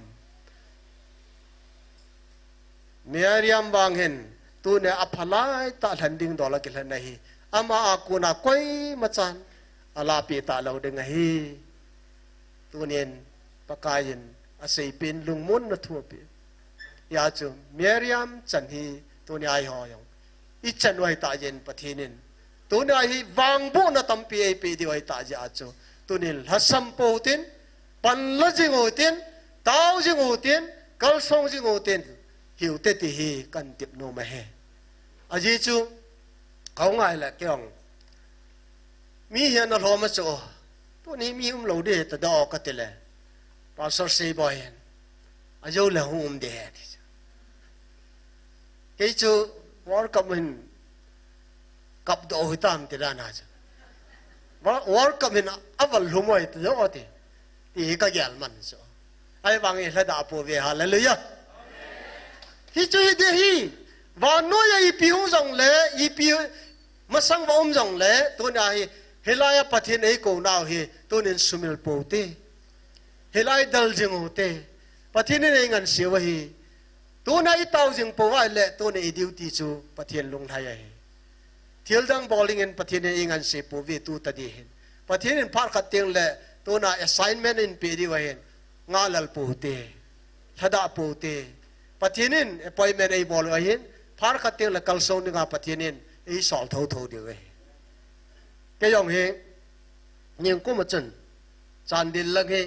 Miriam vang hin, tunia aphalai tah lhen ding dol a kilhen ahi. Ama a kona koimachan alahpeh talou ding ahi. Tunin, Pakai in aseipen lungmonna thu apeh. Hijeh chun, Miriam chan hi, tunia eiho jong ichan u ahitah jeh in Pathen in, tunia hi vangbohna tampi eipeh diu ahitah jeh a chu, tunin lhasam pou hitin, panla jing u hitin, tao jing u hitin, kalsong jing u hitin, hiu hite ti hi kahin tep nom ahi. Ajeh chu, kahung ngai le kei jong, mi hi analhom a chu, tuni mi umlou ding ahi ta da o kati le, Pastor Seiboi hin, ajou le hung um ding ahi ati chu. Kei chu World Cup hin kapdoh u hitam ti dan a chu. Wo-, World Cup hin aval lhum u ahi ta da o ti. Ti hi kagel man chu. Ahivangin lhadah pouve, hallelujah. Hichu hiding ahi, vannoiya ipi hung jongle, ipi Masang va um jongle, tunia hi, hilai a Pathen eikou nau hi, tunin sumil pou te. Hilai dal jing u te. Pathen in eingansei u ahi. Tuna itao jing pou ahile, tuni i duty chu Pathen lunglhai ahi. Thil dang bol dingin Pathen in eingansei pouve tu tadi hin. Pathen in phat khat teng le, tuna assignment eipeh diu ahin. Ngalal pou te. Lhadah pou te. Pathen in appointment eibol u ahin. Phat khat teng le kalsong dinga Pathen in eisol thotho diu ahi. Kei jong hi, ningkum a chun, Chandel lang hi,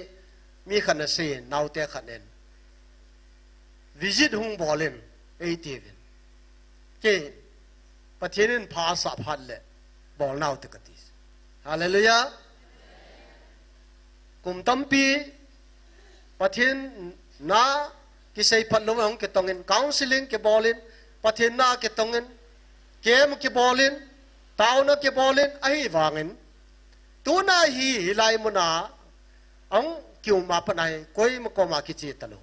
mi khat in asei, naote khat in. Visit hung bol in, eitiuvin. Kei, Pathen in pha asah phat le, bol nau te kati. Hallelujah. Kum tampi, Pathen na kisei phat lou hung kitongin, counseling kibolin, Pathen na kitongin, camp kibolin, taona kibolin, ahivangin. Tuna hi, hilai muna, ahung kium a pat ahi, koima koma kiche talou.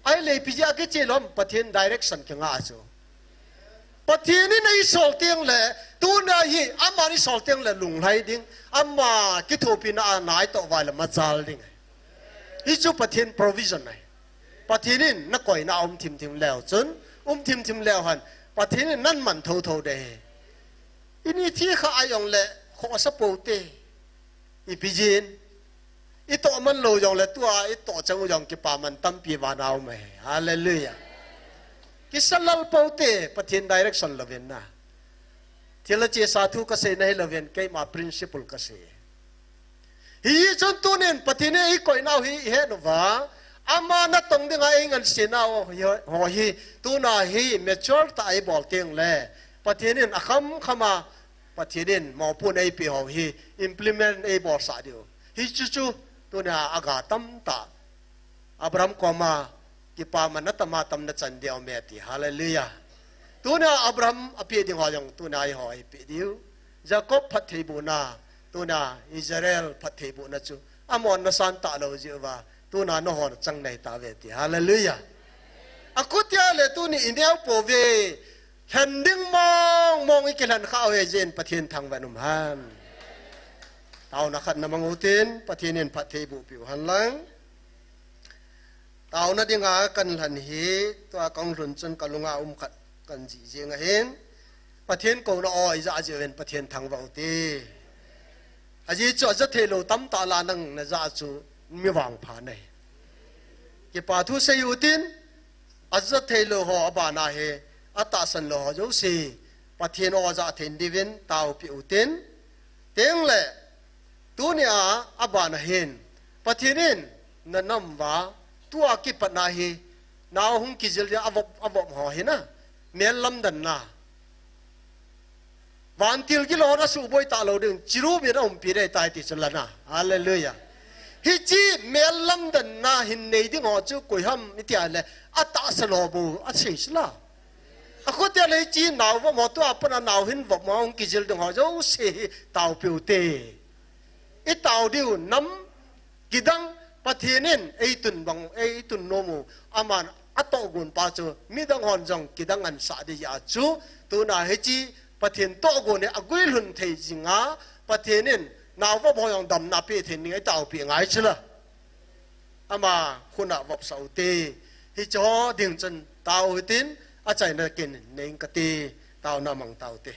Ahile ipi jeh a kiche lou ham, Pathen direction kinga chu. Pathen in eisol teng le, tuna hi, aman eisol teng le lunglhai ding, ama kithopina a naitoh vai le machal ding. Hichu Pathen provision ahi. Pathen in nakoina a um thimthim leu chun, um thimthim leu hen, Pathen in naman thotho ding ahi. Ini thi kha a jong le, khosa pou te. Ipi jeh in, itoh man lou jongle tua, itoh chang u jong kipaman tampi vana um ahi. Hallelujah. Kisa lal pou te, Pathen direction louvin na. Thil a chesa thu kasei na hilouvin, keima principle kasei. Hichun tunin Pathen in eikoi nau hi ihet uva, ama natong dinga eingansei nau ho hi, tuna hi mature tah a eibol teng le, Pathen in akham khama, Pathen in mopohna eipeh ho hi implement eibolsah diu. Hichu chu, tunia aga tamtah. Abraham koma kipaman atam atam nachan diu me ti. Hallelujah. Tunia Abraham apeh ding ho jong, tunia eiho eipeh diu. Jacob phattheibohna, tunia Israel phattheibohna chu. Amon nasan talou jeh uva, tuna nahon chang nahi tauve ti. Hallelujah. Akhutia le tuni ineo pouve. Lhen ding mong mong ikilhen khah u ahi jeh in Pathen thangvah in um hen. Taona khat namang utin, Pathen in phattheiboh peh u hen lang. Taona dinga kalhen hi, tua kahung lhun chun kalunga um khat kahin jih jeng ahin. Pathen kouna o ija jeh uvin Pathen thangvah ute. Ajeh chu aja theilou tamtah lah nang naja chu mi vangpha nahi. Kipa thu sei utin, aja theilou ho abana hi, atahsan lou ho jouse, Pathen o aja thei diuvin taopeh utin, teng le, tunia abana hin, Pathen in nanam uva, tua kipatna hi, nao hung kijil dia avop, avop ho hina, mel lamdanna. Vantil gilou na suboi talou ding, cherubim in aumpi ding tai ti chu lana. Hallelujah. Hiche mel lamdanna hin nei ding ho chu koi ham iti a le, atahsan ho bou asei sila. Akhutia le hiche nao vop ho tua pat a nao hin vop ho hung kijil ding ho jouse hi taopeh ute. Itao diu nam kidang Pathen in eitun bang, eitun nom u, aman atohgon pa chu, midang hon jong kidang ahinsah ding ahi chu, tuna hiche Pathen tohgon hi aguilhun thei jinga, Pathen in nao vop ho jong damna apeh thei ding itaopeh ngai chula. Ama khut a vopsah ute, hiche ho ding chun tao hitin, achaina kin nei ing kate, taona mang taute.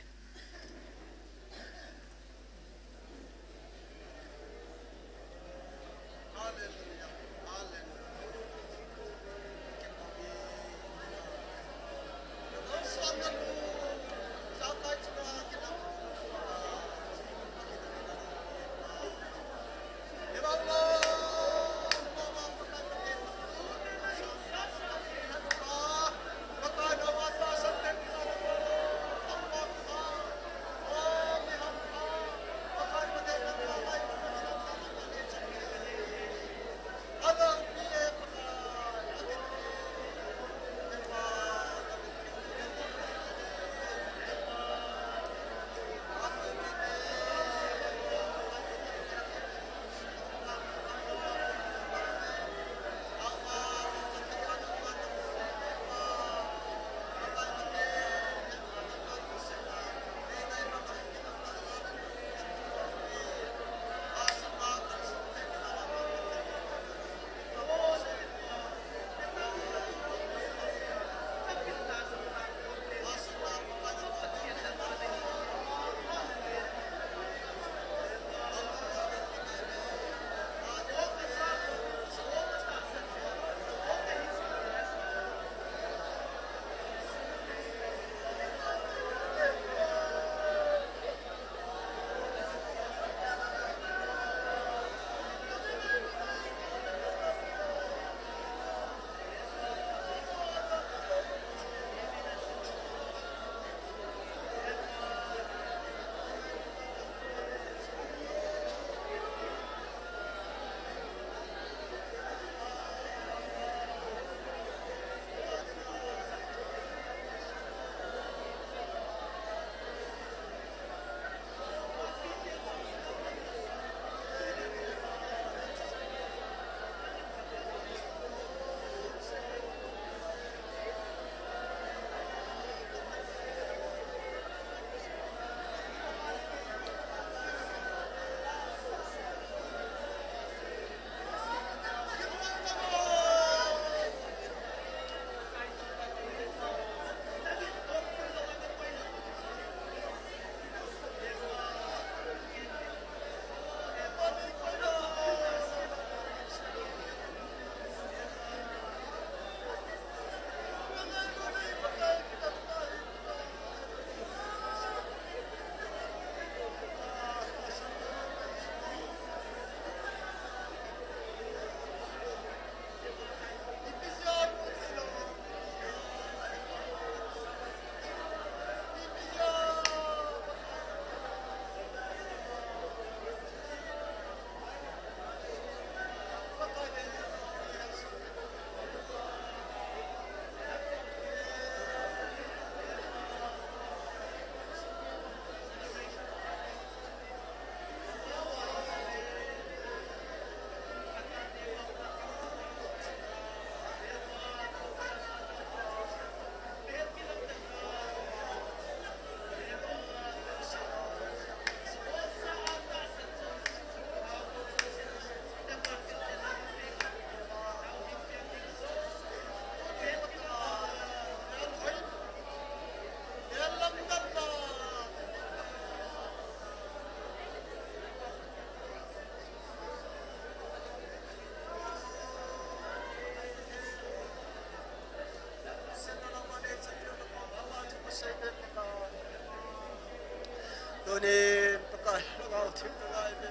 Nin Pakai, lhagao thim na ngai ve.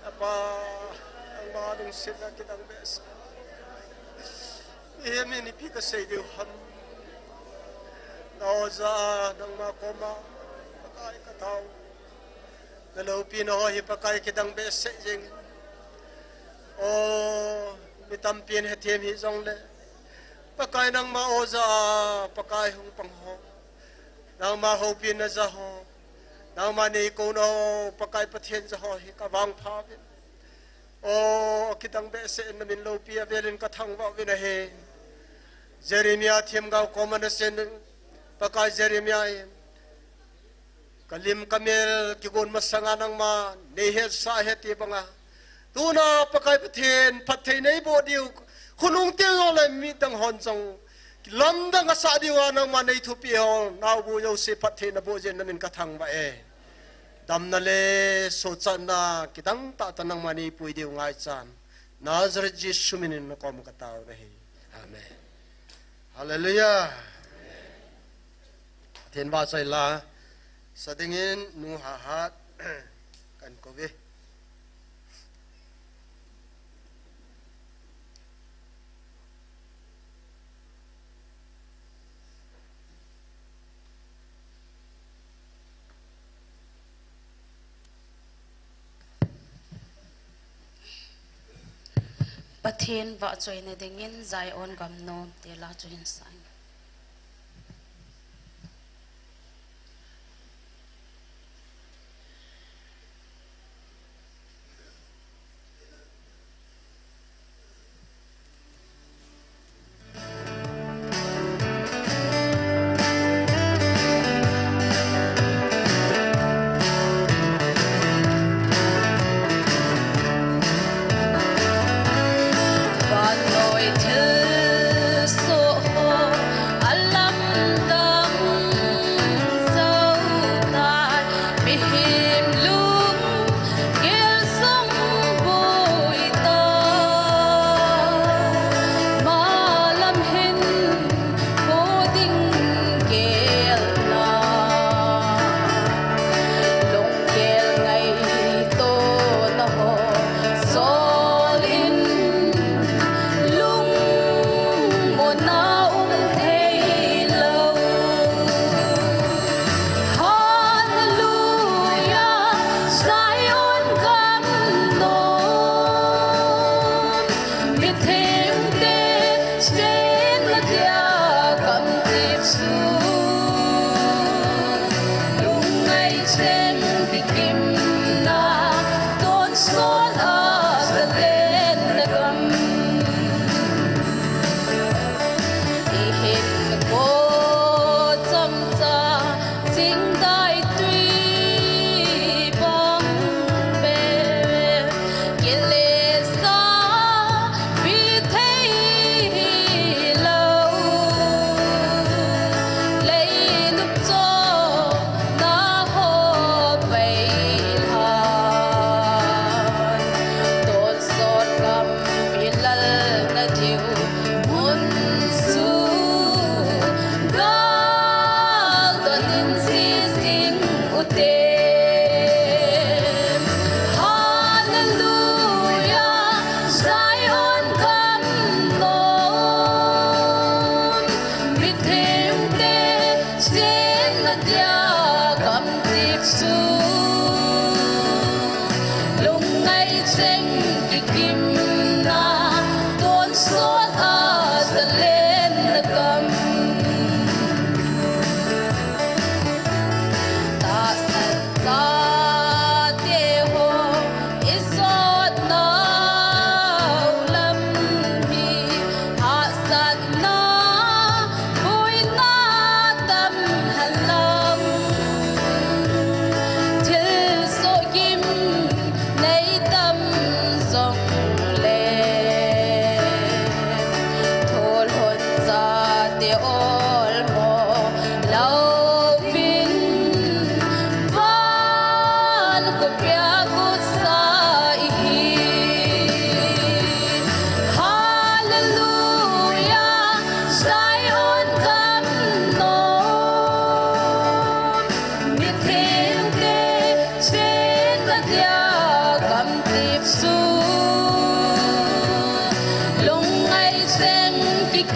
Apa, nangma lungsetna kidang behseh. Mihem in ipi kasei diu ham. Na oja, nangma koma, Pakai ka tao. Na loupina ho hi Pakai kidang behseh jeng. O, mi tampin hethem hijongle, Pakai nangma oja, Pakai hung pang ho. Nangma houpina ja ho. Nangma neikouna ho, Pakai Pathen ja ho hi kavangpha uvin. O, kidang behseh in namin loupi avelin kathangvah uvin ahi. Jeremiah themgao koma nasen, Pakai Jeremiah in, kalim kamel kigon masanga nangma neihetsah ahi ti banga, tuna Pakai Pathen phatthei neiboh diu, khonung til jongle midang hon jong lamdang asah diuva nangma neithupi ho, naobu jouse phatthei naboh jeh in namin kathangvah e. Damna le sochatna kidang tahtah nangma neipui diu ngaichan, Nazareth Jesu minin nakoma katao nahi. Amen. Hallelujah. Pathen vahchoi la sa dingin Nu Hahat kahin kouve. Pathen vahchoina dingin Zion gamnom te la chu hin sang.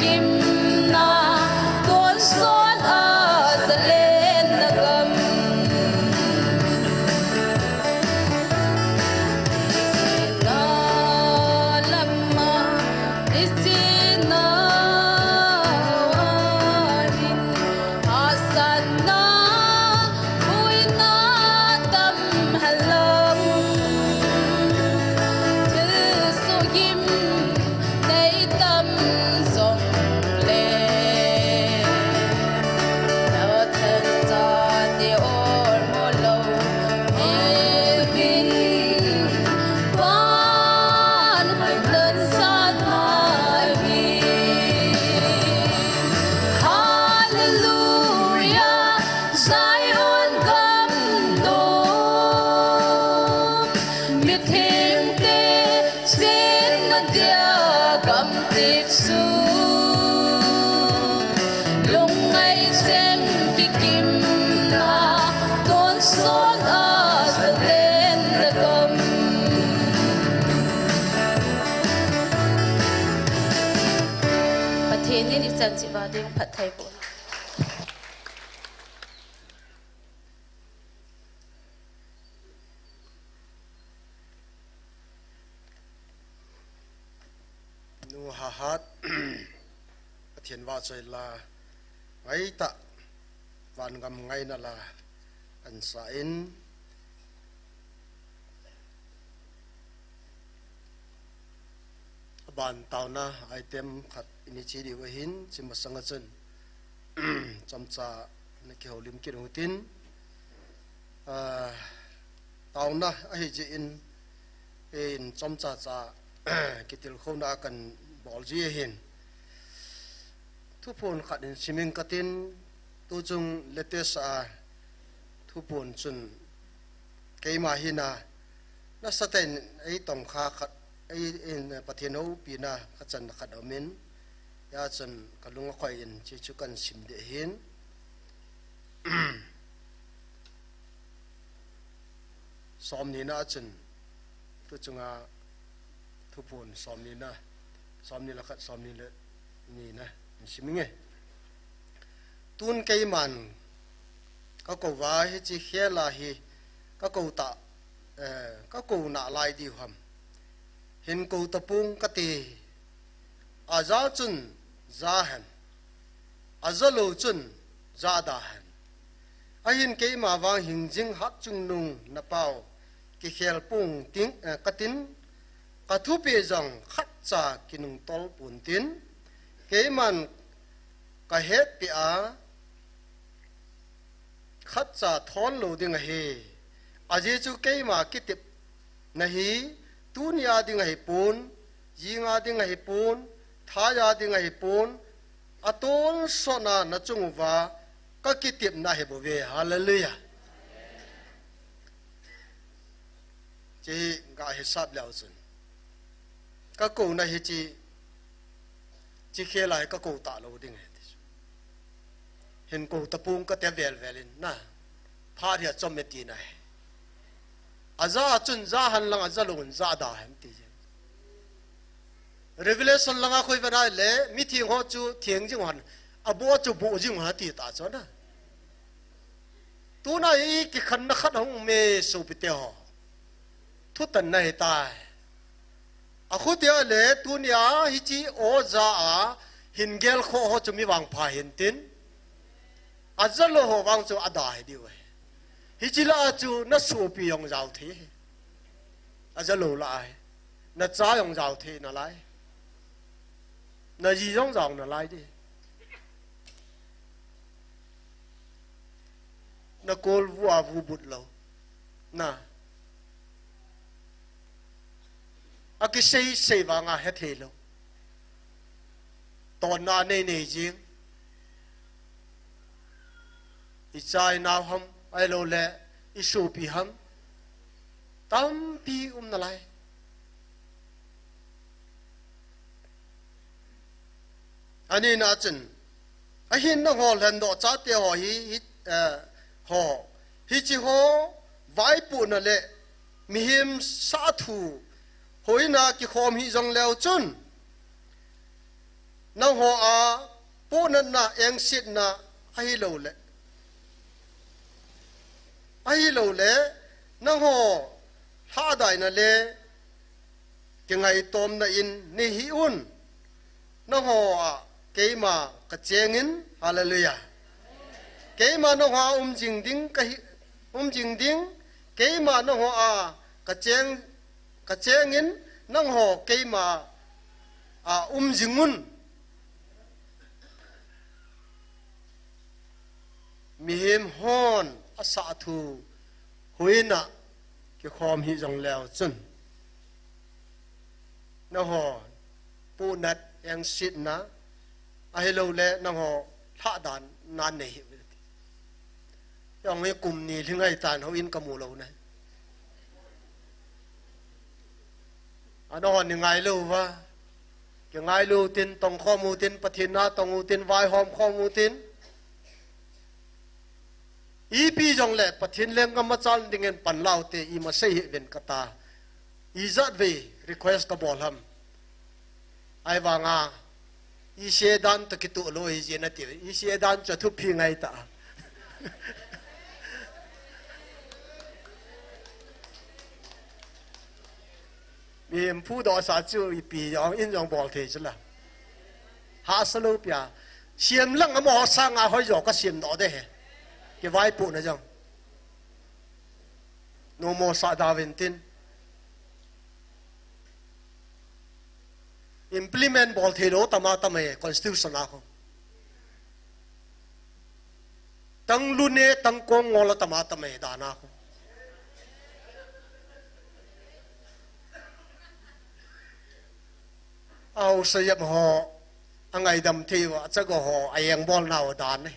Kimna tonsot a zalenna gam. Sina lama, isina ahin, asanna huina tam halam. Thil sugim nei tam jong le, na thansa te olmo lou, nei vin pan nan sat mai hi. Hallelujah, Zion gam dong, mithengte sinna dia gamtip su. Lungngai seng kikimna tonsot a zalenna gam. Pathen in ichan chihva ding phatthei boh. Nu Hahat, Pathen vahchoi la, ngaitah, vangam ngaina la, kan sa in, aban taona item khat ini chi diu ahin, chi masanga chun, chomcha na kihoulim kit u tin, ah, taona ahi jeh in, in chomcha cha, kitilkhouna kan bol ji ahin. Thuphon khat in simin katin, tuchung latest a thuphon chun keima hina, nasatah in ei tongkha khat, ei in Pathen houpina khat channa khat aumin, hia chun kalung akhoi in, chi chu kan sim ding ahin. Somni na a chun, tuchunga thuphon somni na, somni le khat, somni le ni na, in simin nge. Tun keiman, ka kou va hiche khel a hi, ka kou ta, eh, ka kou nalai diu ham. Hin kou tapong kati, aja chun ja hen, aja lou chun ja da hen. Ahin keima vang hingjing hatchungnung napao kikhel pong ting, eh, katin, ka thupeh jong khatcha kinungtol pon tin, keiman ka hetpeh a, khatcha thon lou ding ahi. Ajeh chu keima kitepna hi, tunia ding ahipon, jinga ding ahipon, thaia ding ahipon, atonsotna nachung uva ka kitepna ahi bouve. Hallelujah. Chi ga hisap leu chun, ka kouna hiche, chi khel a hi ka kou talou ding ahi ti chu. Hin kou tapong kati vel vel in na. Phat hi achom e tina ahi. Aja chun ja hen lang, aja lou chun ja da hen ti jeng. Revelation langa khoi vena le, mitheng ho chu theng jing hen, aboh chu boh jing hen ti ta chu na. Tuna hi kikhenna khat hung um e sopite ho. Thutanna ahitai. Akhutia le tunia hiche o ja a hin gelkhoh ho chu mi vangpha hintin, aja lou ho vang chu ada hi diu ahi. Hiche lah a chu na sopi jong jao thei. Aja lou lah a hi. Na cha jong jao thei nalai. Na ji jong jao nalai di. Na kol vu a vu but lou. Na. Akisei sei vanga hethei lou. Tonna nei nei jing. I cha i nao ham, ahilou le, i sopi ham. Tampi um nalai. Ani na chun, ahin na ho lhendoh chate ho hi, hi, eh, ho, hiche ho, vaipohna le, mihem sathu, hoina kikhom hi jong leu chun, nangho a pohnatna, engsetna ahilouleh, ahilouleh, nangho lhahdaina le kingaitomna in nei hih un. Nangho a keima kachengin, hallelujah. Keima nangho a um jing ding kahi, um jing ding, keima nangho a kacheng, kachengin, nangho keima a um jing un. Mihem hon asah thu huina kikhom hih jong leu chun, nangho pohnat, engsetna ahilouleh nangho lhahdanna nei hih un. Jong hi kum ni lhingai tan, houin kamu lou na. Anahon ni ngailou va. Kingailou tin, tongkhom u tin, Pathen na tong u tin, vaihom khom u tin. Ipi jongle Pathen lenggam machal dingin panla u te, ima sei hih uvin kati. Ijat vei request kabol ham. Ahivanga, ise dan toh kitoh lou ahi jeh in ati. Ise dan chu thupi ngai ta. Mihem phudoh sa chu ipi jong in jong bol thei chu la. Hahsa lou pi a. Siam lang amaho sanga hoijo kasemdoh de he. Kivaipohna jong. Nomo sa da uvin tin. Implement bol thei lou tam atam e, constitution a khu. Tang lune, tang kong ngol atam atam e, dan a khu. Ahaosa jep ho, angaidam thei uva, achago ho, aeng bol nau dan e.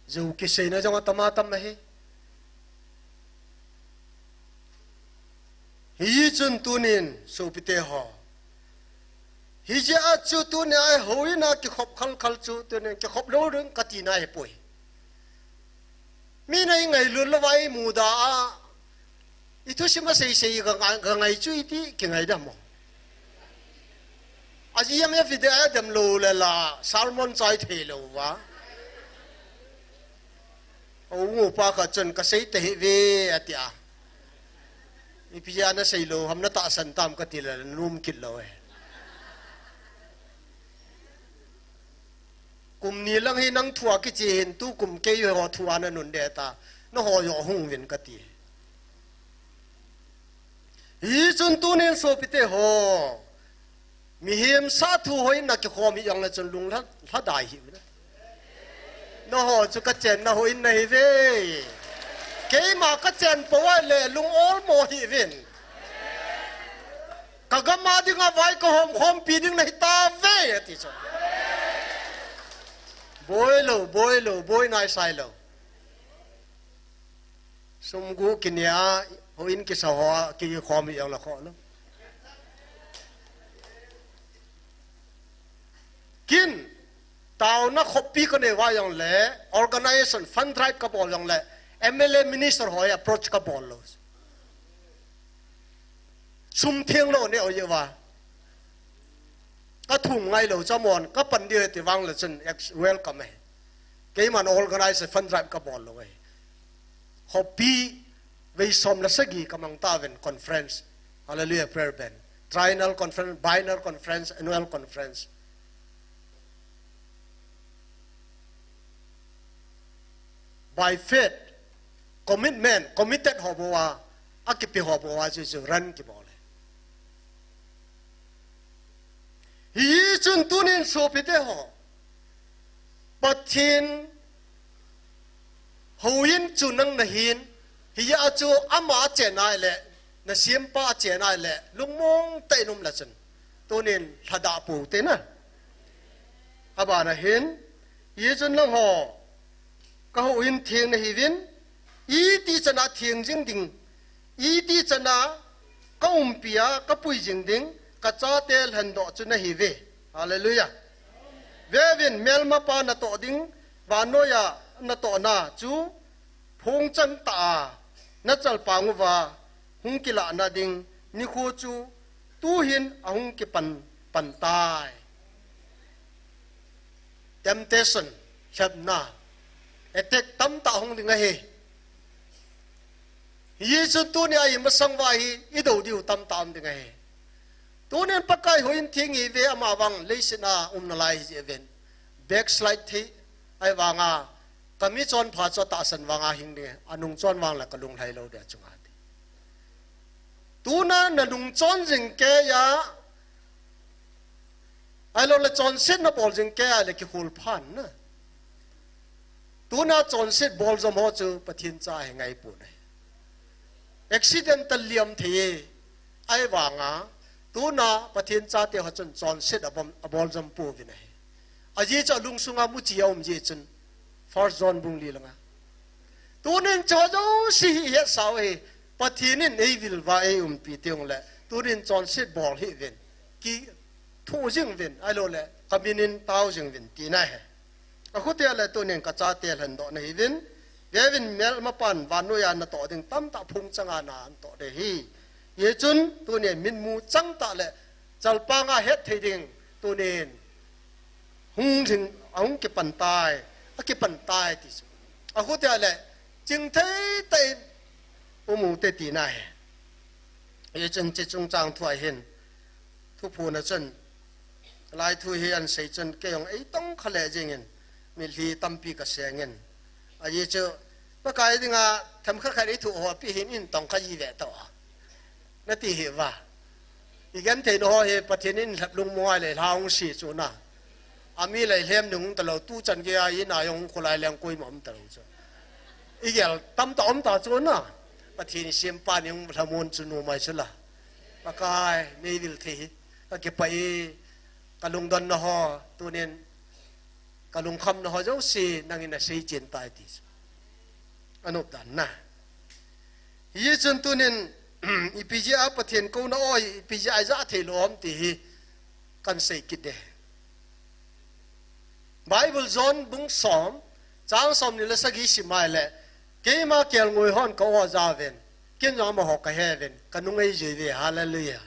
Jou kiseina jong atam atam ahi. Hichun tunin sopite ho, hijeh a chu tunia houin a kikhop khalkhal chu tunin kikhop lou ding kati na hipoi. Mina ingailut louva imuda a, ithusim a seisei ka ngai, ka ngai chu iti kingai dam mo. Aji yang ya video a dem lou le la, sermon chai thei lou va. O, upa khat chun kasei tahih ve ati a. Ipi a nasei lou ham, natahsan tam kati le, nanom kit lou e. Kum ni lang hi nang thu a kiche hin, tukum keiho thu a nanun de ta, naho jo hung uvin kati. Hichun tunin sopite ho, mihem sa thu houin a kikhom hih jongle chun lunglha, lhadai hih uvin. Naho chu kachenna houin nahi ve. Keima kachen pou a le lung olmo hih uvin. Kagam a dinga vai kahom khompi ding nahi tave, ati chu. Boi lou, boi lou, boi nai sai lou. Sum gu kinia, houin kisa ho, kikhom hih jongle kho lou. Kin, taona khoppi kanei uva jongle, organization, fund drive kabol jongle, M L A minister ho approach kabol lou. Sum theng lou ne o ye va. Kathum ngai lou, chamon, kapan diu ti vang le chun ex-, welcome e. Keiman organize fund drive kabol lou e. Khopi vei som le sagi kamang tauvin conference. Hallelujah, prayer band. Triennial conference, biennial conference, annual conference. By faith, commitment, committed ho bou a, akipe ho bou a, chu chu ran kibol e. Hichun tunin sopite ho, Pathen houin chu nang nahin, hijeh a chu ama achen a le, nasempa achen a le, lungmong tah in um le chun, tunin lhadah pou te na. Abana hin, hichun nangho, kahouin theng nahiuvin, iti chana theng jing ding, iti chana kaumpi a kapui jing ding, kachate lhendoh chu nahiuve. Hallelujah. Veuvin, melmapa natoh ding, Vannoiya natohna chu phungchang tah a nachalpang uva hung kilahna ding nikho chu tuhin ahung kipan pan tai. Temptation, lhepna, attack tamtah hung ding ahi. Hichun tunia imasang uva hi ido diu tamtah um ding ahi. Tunin Pakai houin theng ive, amavang leiset a umnalai hijeh uvin. Backslide thei, ahivanga kami chonpha chu atahsan vanga hing ding, anung chon vang le kalunglhai lou dia chunga ti. Tuna nanung chon jing keiya, ahilou le chonset nabol jing keiya le kikhol phan na. Tuna chonset boljom ho chu Pathen cha ahi ngaipon ahi. Accidental liam thei e. Ahivanga tuna Pathen chate ho chun chonset abom, aboljom pouvin ahi. Ajeh chu alungsunga muchi aum jeh chun. First John bung li langa. Tunin chu jouse hi hetsau hi, Pathen in eivil uva eiumpi teng le, tunin chonset bol hih uvin, kithoh jing uvin, ahilou le kaminin tao jing uvin tina ahi. Akhutia le tunin kachate lhendoh nahiuvin, veuvin, melmapan vannoiya natoh ding tamtah phungchanga natoh ding ahi. Hichun tunin mitmu changtah le chalpanga hetthei ding tunin hung jing, ahung kipan tai, akipan tai ti chu. Akhutia le chingthei tah in um ute tina ahi. Hichun hiche chungchang thua hin thuphon a chun, lai thu hi ahin sei chun keijong eitongkha lheh jengin, mitlhi tampi kasengin. Ajeh chu Pakai dinga themkhat khat eithoh ho pi hin in tongkha ji ve tao. Nati hih uva. Igenthei nau ho hi Pathen in lhep lungmong ahile lha hung se chu na. Ami le lhem ding hung talou, tuchan geiya ina jong hung kholai leng koima um talou chu. Igel tamtah um ta chu na. Pathen sempa ni hung lhamon chu nom ahi chu la. Pakai, neivil thei hi kakipah e, kalungdonna ho, tunin kalungkhamna ho jouse nangin nasei chen tai ti chu. Anop dan na. Hichun tunin ipi jeh a Pathen kouna o hi ipi jeh a ijah theilou ham ti hi kahin sei kit ding. Bible John bung som, chang somni le sagi sim ahile, keima kelngoi hon ka-o ajauvin, ken jong amaho kaheuvin, kanung eijui uve, hallelujah.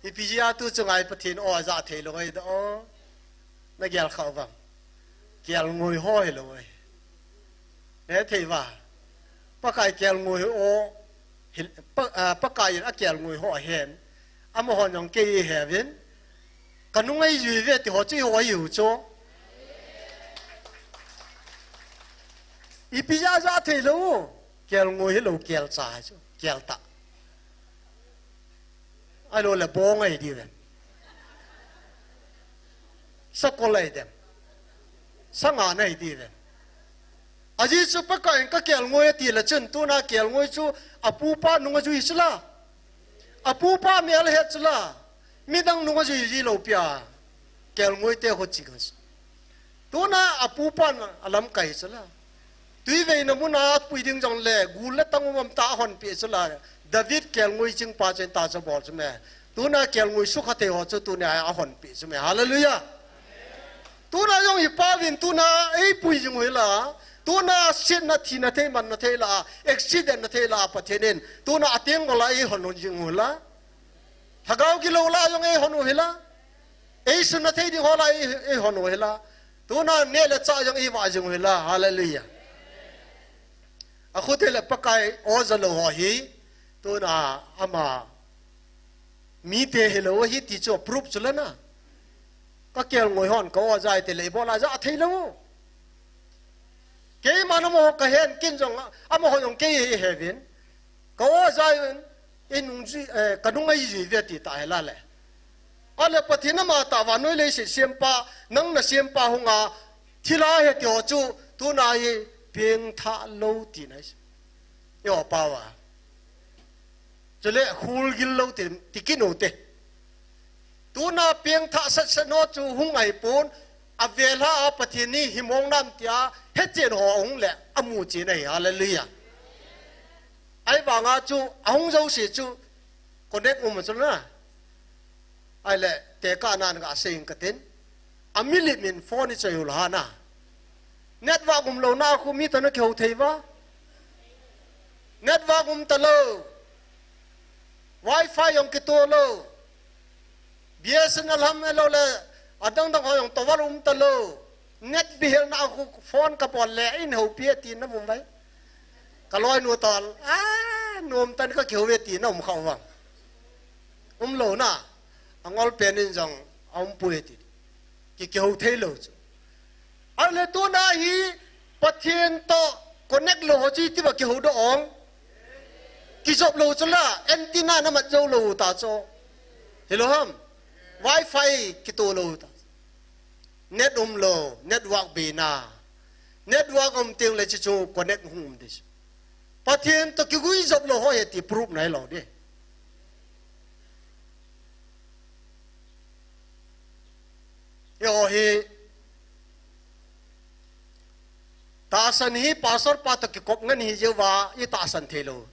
Ipi jeh a tu chunga hi Pathen o ajah theilou ahi da o. Nagel kha uvem? Kelngoi ho hilou ahi. Nethei uva. Pakai kelngoi ho, hil-, Pa-, ah, Pakai in akelngoi ho ahen. Amahon jong kei aheuvin. Kanung eijui uve ti ho chu eiho ahiu chu. Ipi jeh a ajah theilou? Kelngoi hilou, kelcha ahi chu. Keltah. Ahilou le bong ahi diuvem? Sakol ahi dem? Sanga ahi diuvem? Ajeh chu Pakai in kakelngoi ati le chun tuna kelngoi chu apupa nung ajui chu la. Apupa mel ahet chu la. Midang nung ajui ji lou pia. Kelngoi te ho ching ahi chu. Tuna apupan alamkai chu la. Tui veina muna apui ding jongle, gul le tang um um tah a ahonpeh chu la. David kelngoi chingpa chu hitia chu abol chu me. Tuna kelngoi sukha thei ho chu tunia ahonpeh chu me. Hallelujah. Tuna jong i Pa uvin tuna eipui jing u hi la. Tuna setna, thina thei, manna thei la, accident na thei la, Pathen in tuna atenggol a eihon jing u hi la. Lhagao gilou la jong eihon u hi la. Eisunna thei ding ho la ei, eihon u hi la. Tuna neh le chah jong eivah jing u hi la. Hallelujah. Akhote le Pakai o ja lou ho hi, tuna ama mite hilou ahi ti chu proof chu la na. Kakelngoi hon ka-o ajai ti le ibol a ja thei lou. Keiman amaho kahen, ken jong amaho jong kei aheuvin. Ka-o ajain, inung jui, eh, kanung eijui uve ti ta hi la le. Ahile Pathen amatah vannoi leiset sempa, nang nasempa hunga thil ahe ti ho chu, tuna hi pengthah lou tina ahi. Eiho pao a. Chule khulgil lou ti, ti kit u te. Tuna pengthah sat sat ho chu hung ahipon, avel a Pathen hi himong nam tia hechen ho ahung le amu chen ahi, hallelujah. Ahivanga chu ahung jouse chu connect um chu la. Ahile tekah nan gasei ing katin. Amilip in phone ichoi u la na. Network umlouna khu mi toh na kihou thei uva. Network um talou. Wi-Fi jong kitoh lou. B S N L ham ahilou le, adang dang ho jong tower um talou. Net bihelna khu phone kabol le, in houpi e ti na um vai. Ka loinu toh, ah, nom tan ka kihou ve ti na um kha uva. Umlouna, angol pen in jong, aum poi ti. Ki, kihou thei lou chu. Ahile tuna hi Pathen toh connect lou ho chu iti ba kihou doh ong. Kijop lou chu la, antenna na mat jou lou ta chu. Hilou ham. Wi-Fi kitoh lou ta. Net umlou, network beina. Network um teng le chu chu connect hung um ding chu. Pathen toh kigui jop lou ho hi ti proof nai lou ding. Eiho hi, tahsan hi pastor pa toh kikop ngen hi jeh uva, i tahsan thei lou.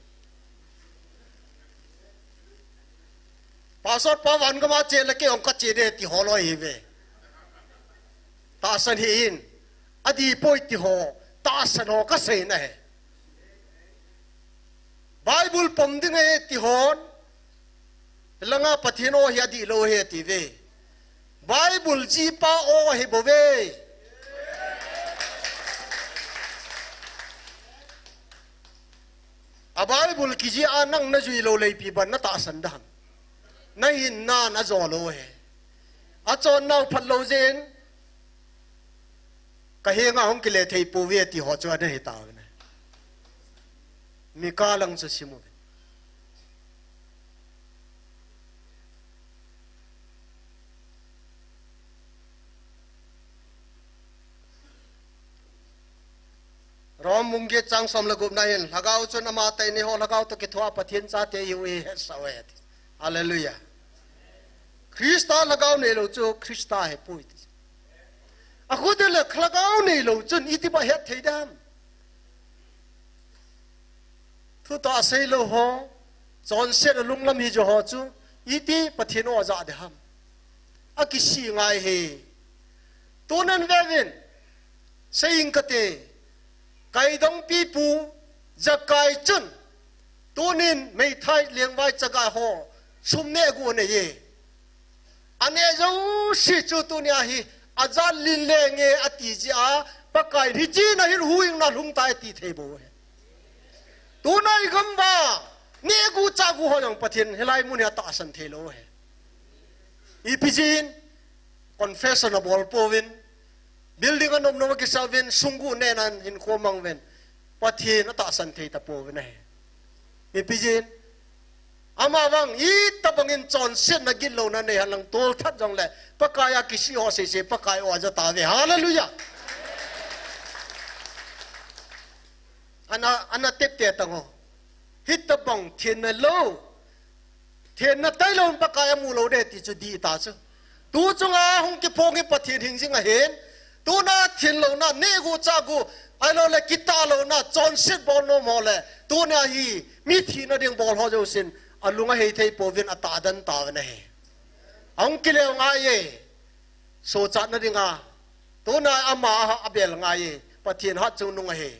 Pastor pa van gam a che le kei jong ka che ding ti ho loi hi ve. Tahsan hi in, adih poi ti ho, tahsan ho ka sei na hi. Bible pom ding ahi ti hon, langa Pathen aw hi adih lou ahi ti ve. Bible jipa aw ahi bou ve. A Bible kijih a nang na jui lou le ipi ban na tahsan ding ham. Na hinna na jo lou ahi. Achonnau phat lou jeh in, ka henga hung kile thei pouve ti ho chu ana hi tauve. Mika lang chu sim uve. Rom bung get chang som le gup na hin, Lhagao chun ama tah in eiho lhagao toh kithoa Pathen chate ihiu ihetsa uve ati. Hallelujah. Christa lhagao neilou chu Christa ahipoi ti. Akhu teng le lhagao neilou chun iti ba het thei ding ham. Thutah seilou ho, chonset a lunglam hi jo ho chu, iti Pathen aw a jah ding ham. Akisih ngai hi. Tunin veuvin, sei ing kate, Kaidongpi pu, Jakai chun, tunin meithai lengvai chaga ho, sum neh gu anei e. Aneh jouse chu tunia hi, ajat lin leng e ati jeh a, Pakai in hiche na hin huhhingna lhung tai ati thei bou ahi. Tuna i gam uva, neh gu chah gu ho jong Pathen hilai mun hi atahsan thei lou ahi. Ipi jeh in, confession abol pouvin, building a nom nom a kisa uvin, sum gu neh nan hinkho mang uvin, Pathen atahsan thei tapouvin ahi. Ipi jeh in, Ama vang, itobang in chonsetna gitlouna nei henlang tolthat jongle, Pakai a kisih ho sese, Pakai aw a jah tauve. Hallelujah. Ana, ana tepte tang ho. Hitobang thenna lou. Thenna tailou in Pakai amu lou ding ti chu dih ta chu. Tu chunga hung kiphong hi Pathen hing jing ahin, tuna thenlouna, neh gu chah gu, ahilou le kitah louna, chonset bol nom ho le, tuna hi, mi thina ding bol ho jousen, alung ahei thei pouvin atah den tauvin ahi. Ahung kile ngai e, sochatna dinga, tuna ama a, abel ngai e, Pathen hatchungnung ahi,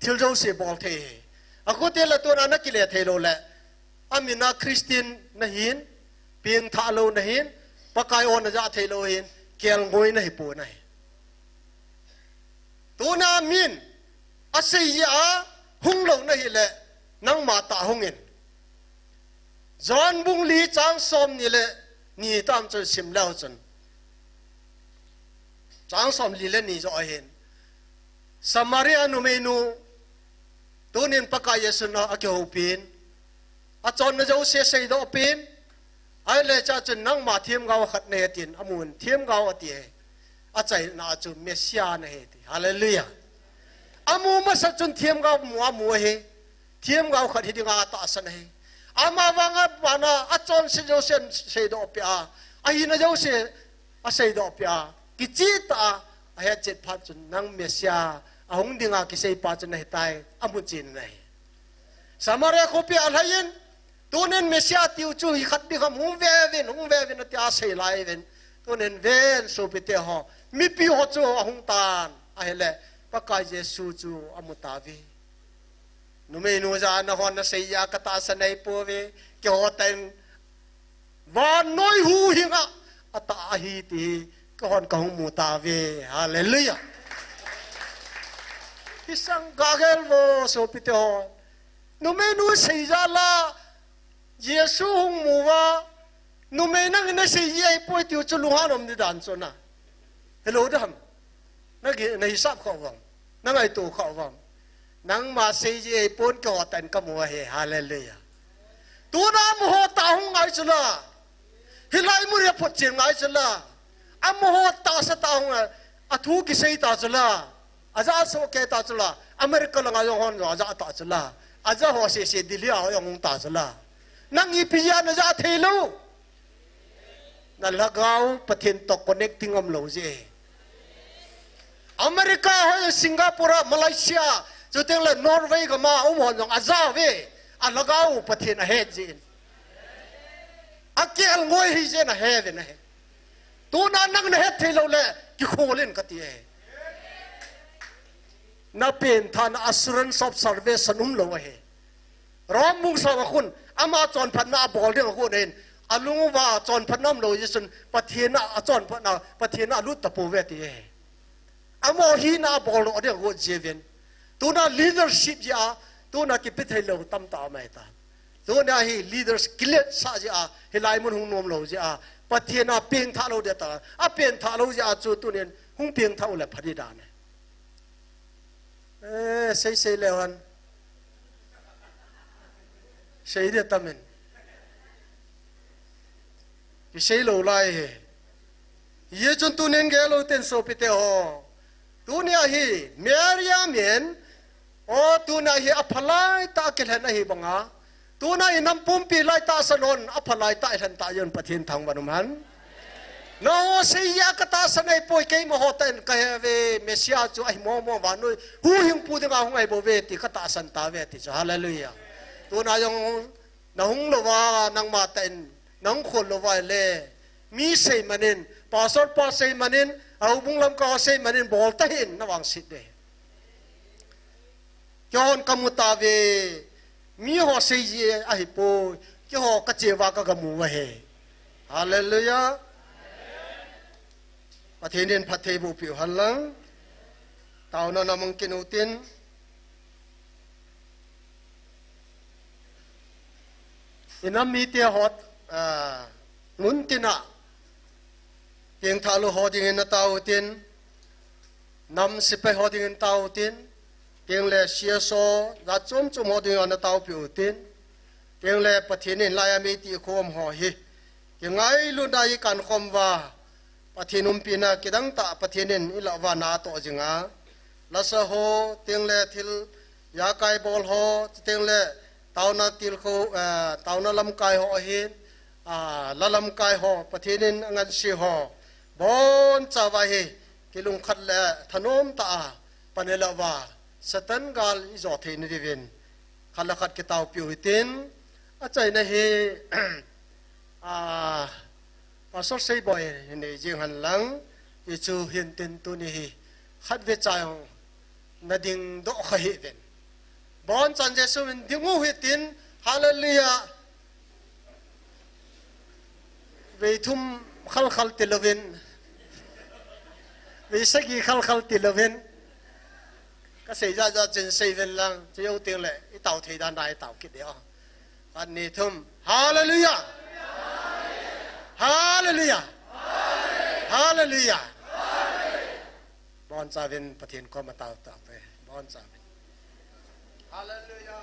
thil jouse bol thei ahi. Akhu teng le tuna na kile thei lou le, Amin a Christian na hin, pengthah lou na hin, Pakai aw na jah thei lou hin, kelngoi na hi pon ahi. Tuna min, asei jeh a, hung lou na hile, nangma tah hung in. John bung li chang som ni le, ni tam chun sim leu chun. Chang som li le ni joh ahin. Samaria numeinu, tunin Pakai Jesun akihoupeh in. Achonna jouse seidoh peh in. Ahile chua chun nangma themgao khat nahi tin, amun themgao ati e. Achaina a chu Messiah nahi ti. Hallelujah. Amu masa chun themgao mu amu ahi. Themgao khat hi dinga atahsan ahi. Ama vanga bana achonset jouse seidoh peh a. Ahina jouse aseidoh peh a. Kicheh tah a, ahetchet phat chun nang Messiah, ahung dinga kiseipa chu nahitai, amu chen ahi. Samaria khopi alhai in, tunin Messiah tiu chu hi khat ding ham hung ve uvin, hung ve uvin atia asei lai uvin. Tunin ven sopite ho, mipi ho chu ahung tan, ahile, Pakai Jesu chu amu tauve. Numeinu jana hon nasei jeh a katahsan ahipouve. Keiho tah in vannoi huhhinga atah ahi ti hi keihon kahung mu tauve. Hallelujah. Hisang gagel vo sopite ho. Numeinu sei jal a Jesu hung mu uva, numei nangin nasei ji ahipoi tiu chu lunghan um di dan chu na. Hello dam. Nagi, nahisap kha uvam. Nangaito kha uvam. Nangma sei ji ahipon keiho tah in kamu ahi. Hallelujah. Tuna amaho tah hung ngai chu la. Hilai mun a photchen ngai chu la. Amaho tahsa tah hung a, athu kisei ta chu la. Ajah sohkei ta chu la. America langa jong hon jong ajah ta chu la. Ajah ho sese Delhi a ho jong hung ta chu la. Nang ipi jeh a najah thei lou. Na lhagao Pathen toh connecting umlou jeh. America ho, Singapore, Malaysia, chuteng le Norway gam a um hon jong ajah uve. Alhagao Pathen ahet jeh in. Akel ngoi hi jeh in ahe uve na he. Tuna nang nahet thei lou le, kikhol in kati e. Na pengthahna assurance of salvation umlou ahi. Rom bung som a khun, ama chonphatna abol ding a khun ahin, alung uva chonphatna umlou jeh chun, Pathen a, achonphatna, Pathen a alut tapouve ati e. Amaho hina abol doh ding a khun jeh uvin. Tuna leadership jeh a, tuna kipe thei lou tamtah um ahitan. Tuna hi leaders kiletsah jeh a, hilai mun hung nom lou jeh a, Pathen a pengthah lou ding ta, apengthah lou jeh a chu tunin hung pengthah u le pha di dan e. Eh, sei sei le hon. Sei dia tamin. Kisei lou lai hi. Hijeh chun tunin gel lou ten sopite ho. Tunia hi, Mary a min, o tunia hi aphalai tah a kilhen ahi banga. Tuna i nam pumpi lai tahsan hon, aphalai tah a ilhen tah jeh un Pathen thangvah in umhen. Nangho sei jeh a katahsan ahipoi, keima ho tah in kahe uve, Messiah chu ahi momo vannoi huhhingpu dinga hung ahi bouve ti katahsan tauve ti chu. Hallelujah. Tuna jong nahung louva, nangma tah in nahung khol louva le, mi sei manin, pastor pa sei manin, a houbung lamkai ho sei manin, bol tahih in navangset uve. Keihon kamu tauve, miho sei jeh ahipoi, keiho kache uva kagamu u ahi. Hallelujah. Pathen in phatthei boh peh u henlang. Taona na mang kit u tin. I nam mite ho, ah, mun tina pengthah lou ho dingin natao u tin. Nam sepai ho dingin tao u tin. Tengle C S O, jat chom chom ho dingin natao peh u tin. Tengle Pathen in hilai a meitih khom ho hi kingailutna a ikan khom uva, Pathen umpina kidang tah Pathen in ilah uva natoh jinga. Lasa ho, tengle thil jakai bol ho, tengle taona tilkhou, eh, taona lamkai ho ahin, ah, la lamkai ho, Pathen in angansei ho, bonchauva hi kilungkhat le thanom tah a pan ilah uva, Satan gal ijo theina diuvin khat le khat kitaopeh u hitin, achaina hi, ah, Pastor Seiboi hin nei jing henlang, hichu hintin tuni hi khatvei cha jong nading doh kha hih uvin. Bonchan Jesu min ding u hitin, hallelujah. Vei thum khalkhal tilouvin, vei sagi khalkhal tilouvin, kasei jat jat chin sei uvin lang, chujou tengle itao thei dan dan itao kit ding o. Khat, ni, thum. Hallelujah. Hallelujah. Hallelujah. Bonchauvin Pathen koma tao tao te. Bonchauvin. Hallelujah.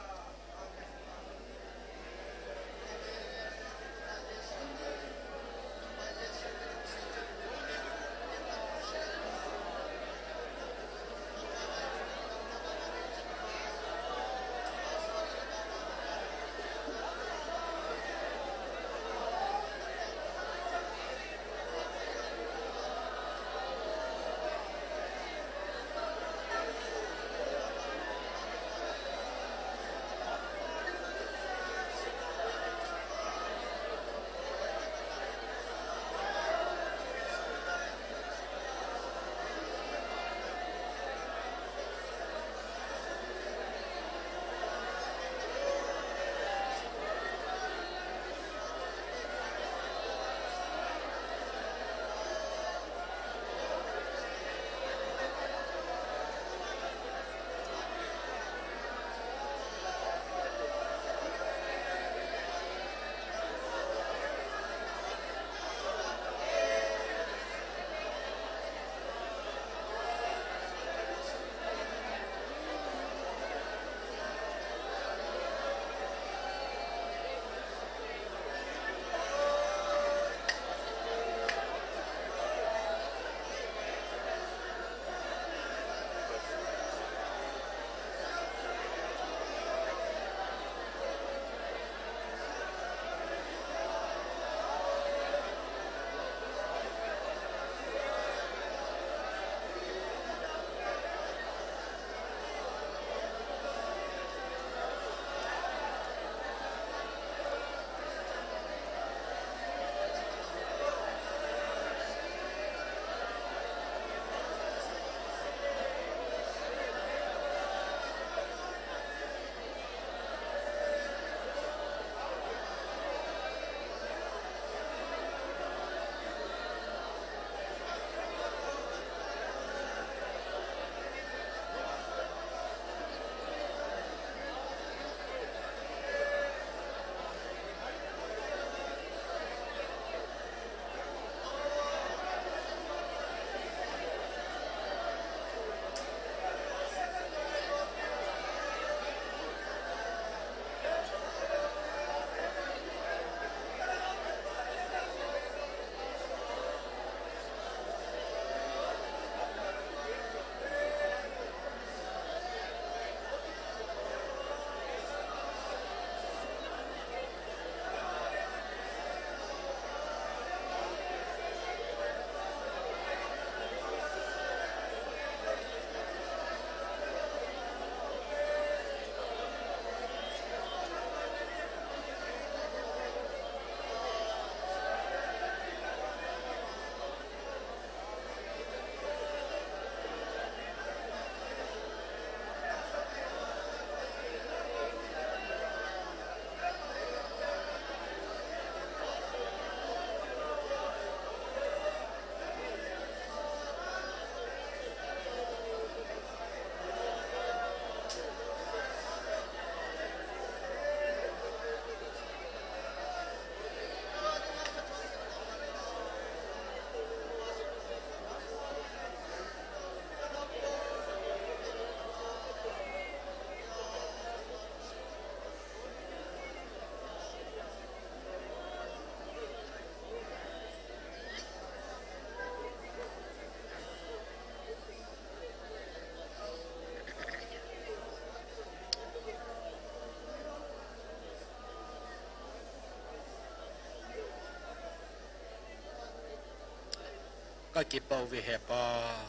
Ka kipah uve he Pa.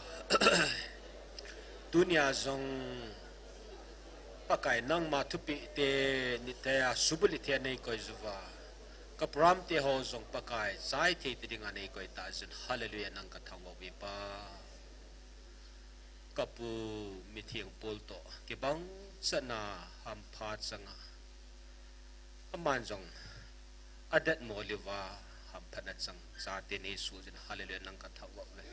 Tunia jong Pakai nangma thupeh te nitei a subulhit thei a nei koi uva. Ka program te ho jong Pakai chai thei ti dinga nei koi tah jeh in hallelujah nang ka thangvah uve Pa. Ka pu mitheng Paul toh kibang chan a hampha chang a. Aman jong adet mo liu va hamphatna chang chate nei suh jeh in hallelujah nang ka thangvah uve.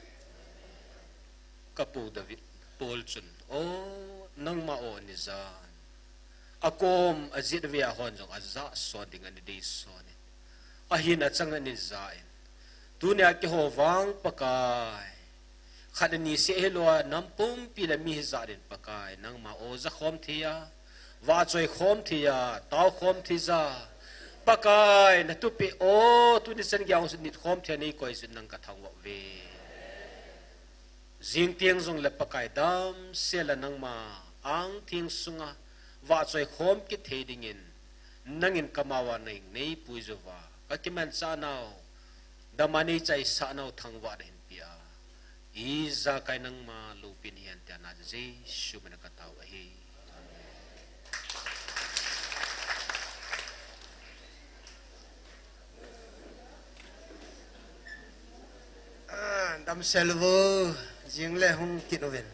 Ka pu David Paul chun, o, nangma o ani ja. Akom ajet ve a hon jong aja son ding ani dei son in. Ahin achang ani ja in. Tunia keiho vang Pakai. Khat ani seh hilou a nam pumpi le mi hijat in Pakai. Nangma o ja khom thei a. Vahchoi khom thei a. Tao khom thei ja. Pakai na thupeh o tuni chan geiya hung nit khom thei a nei koi jeh in nang ka thangvah uve. Jing tieng jong le Pakai damsel a nangma angtheng sunga vahchoi khom kit thei dingin nangin ka mao a nang nei pui uva ka kimanchah nau, dam a nei chaisah nau thangvahna hin peh a. Ijakai nangma loupina hihen tia na Jesu min a ka tao ahi. Ah, damsel uvo, jing le hung kit uvin.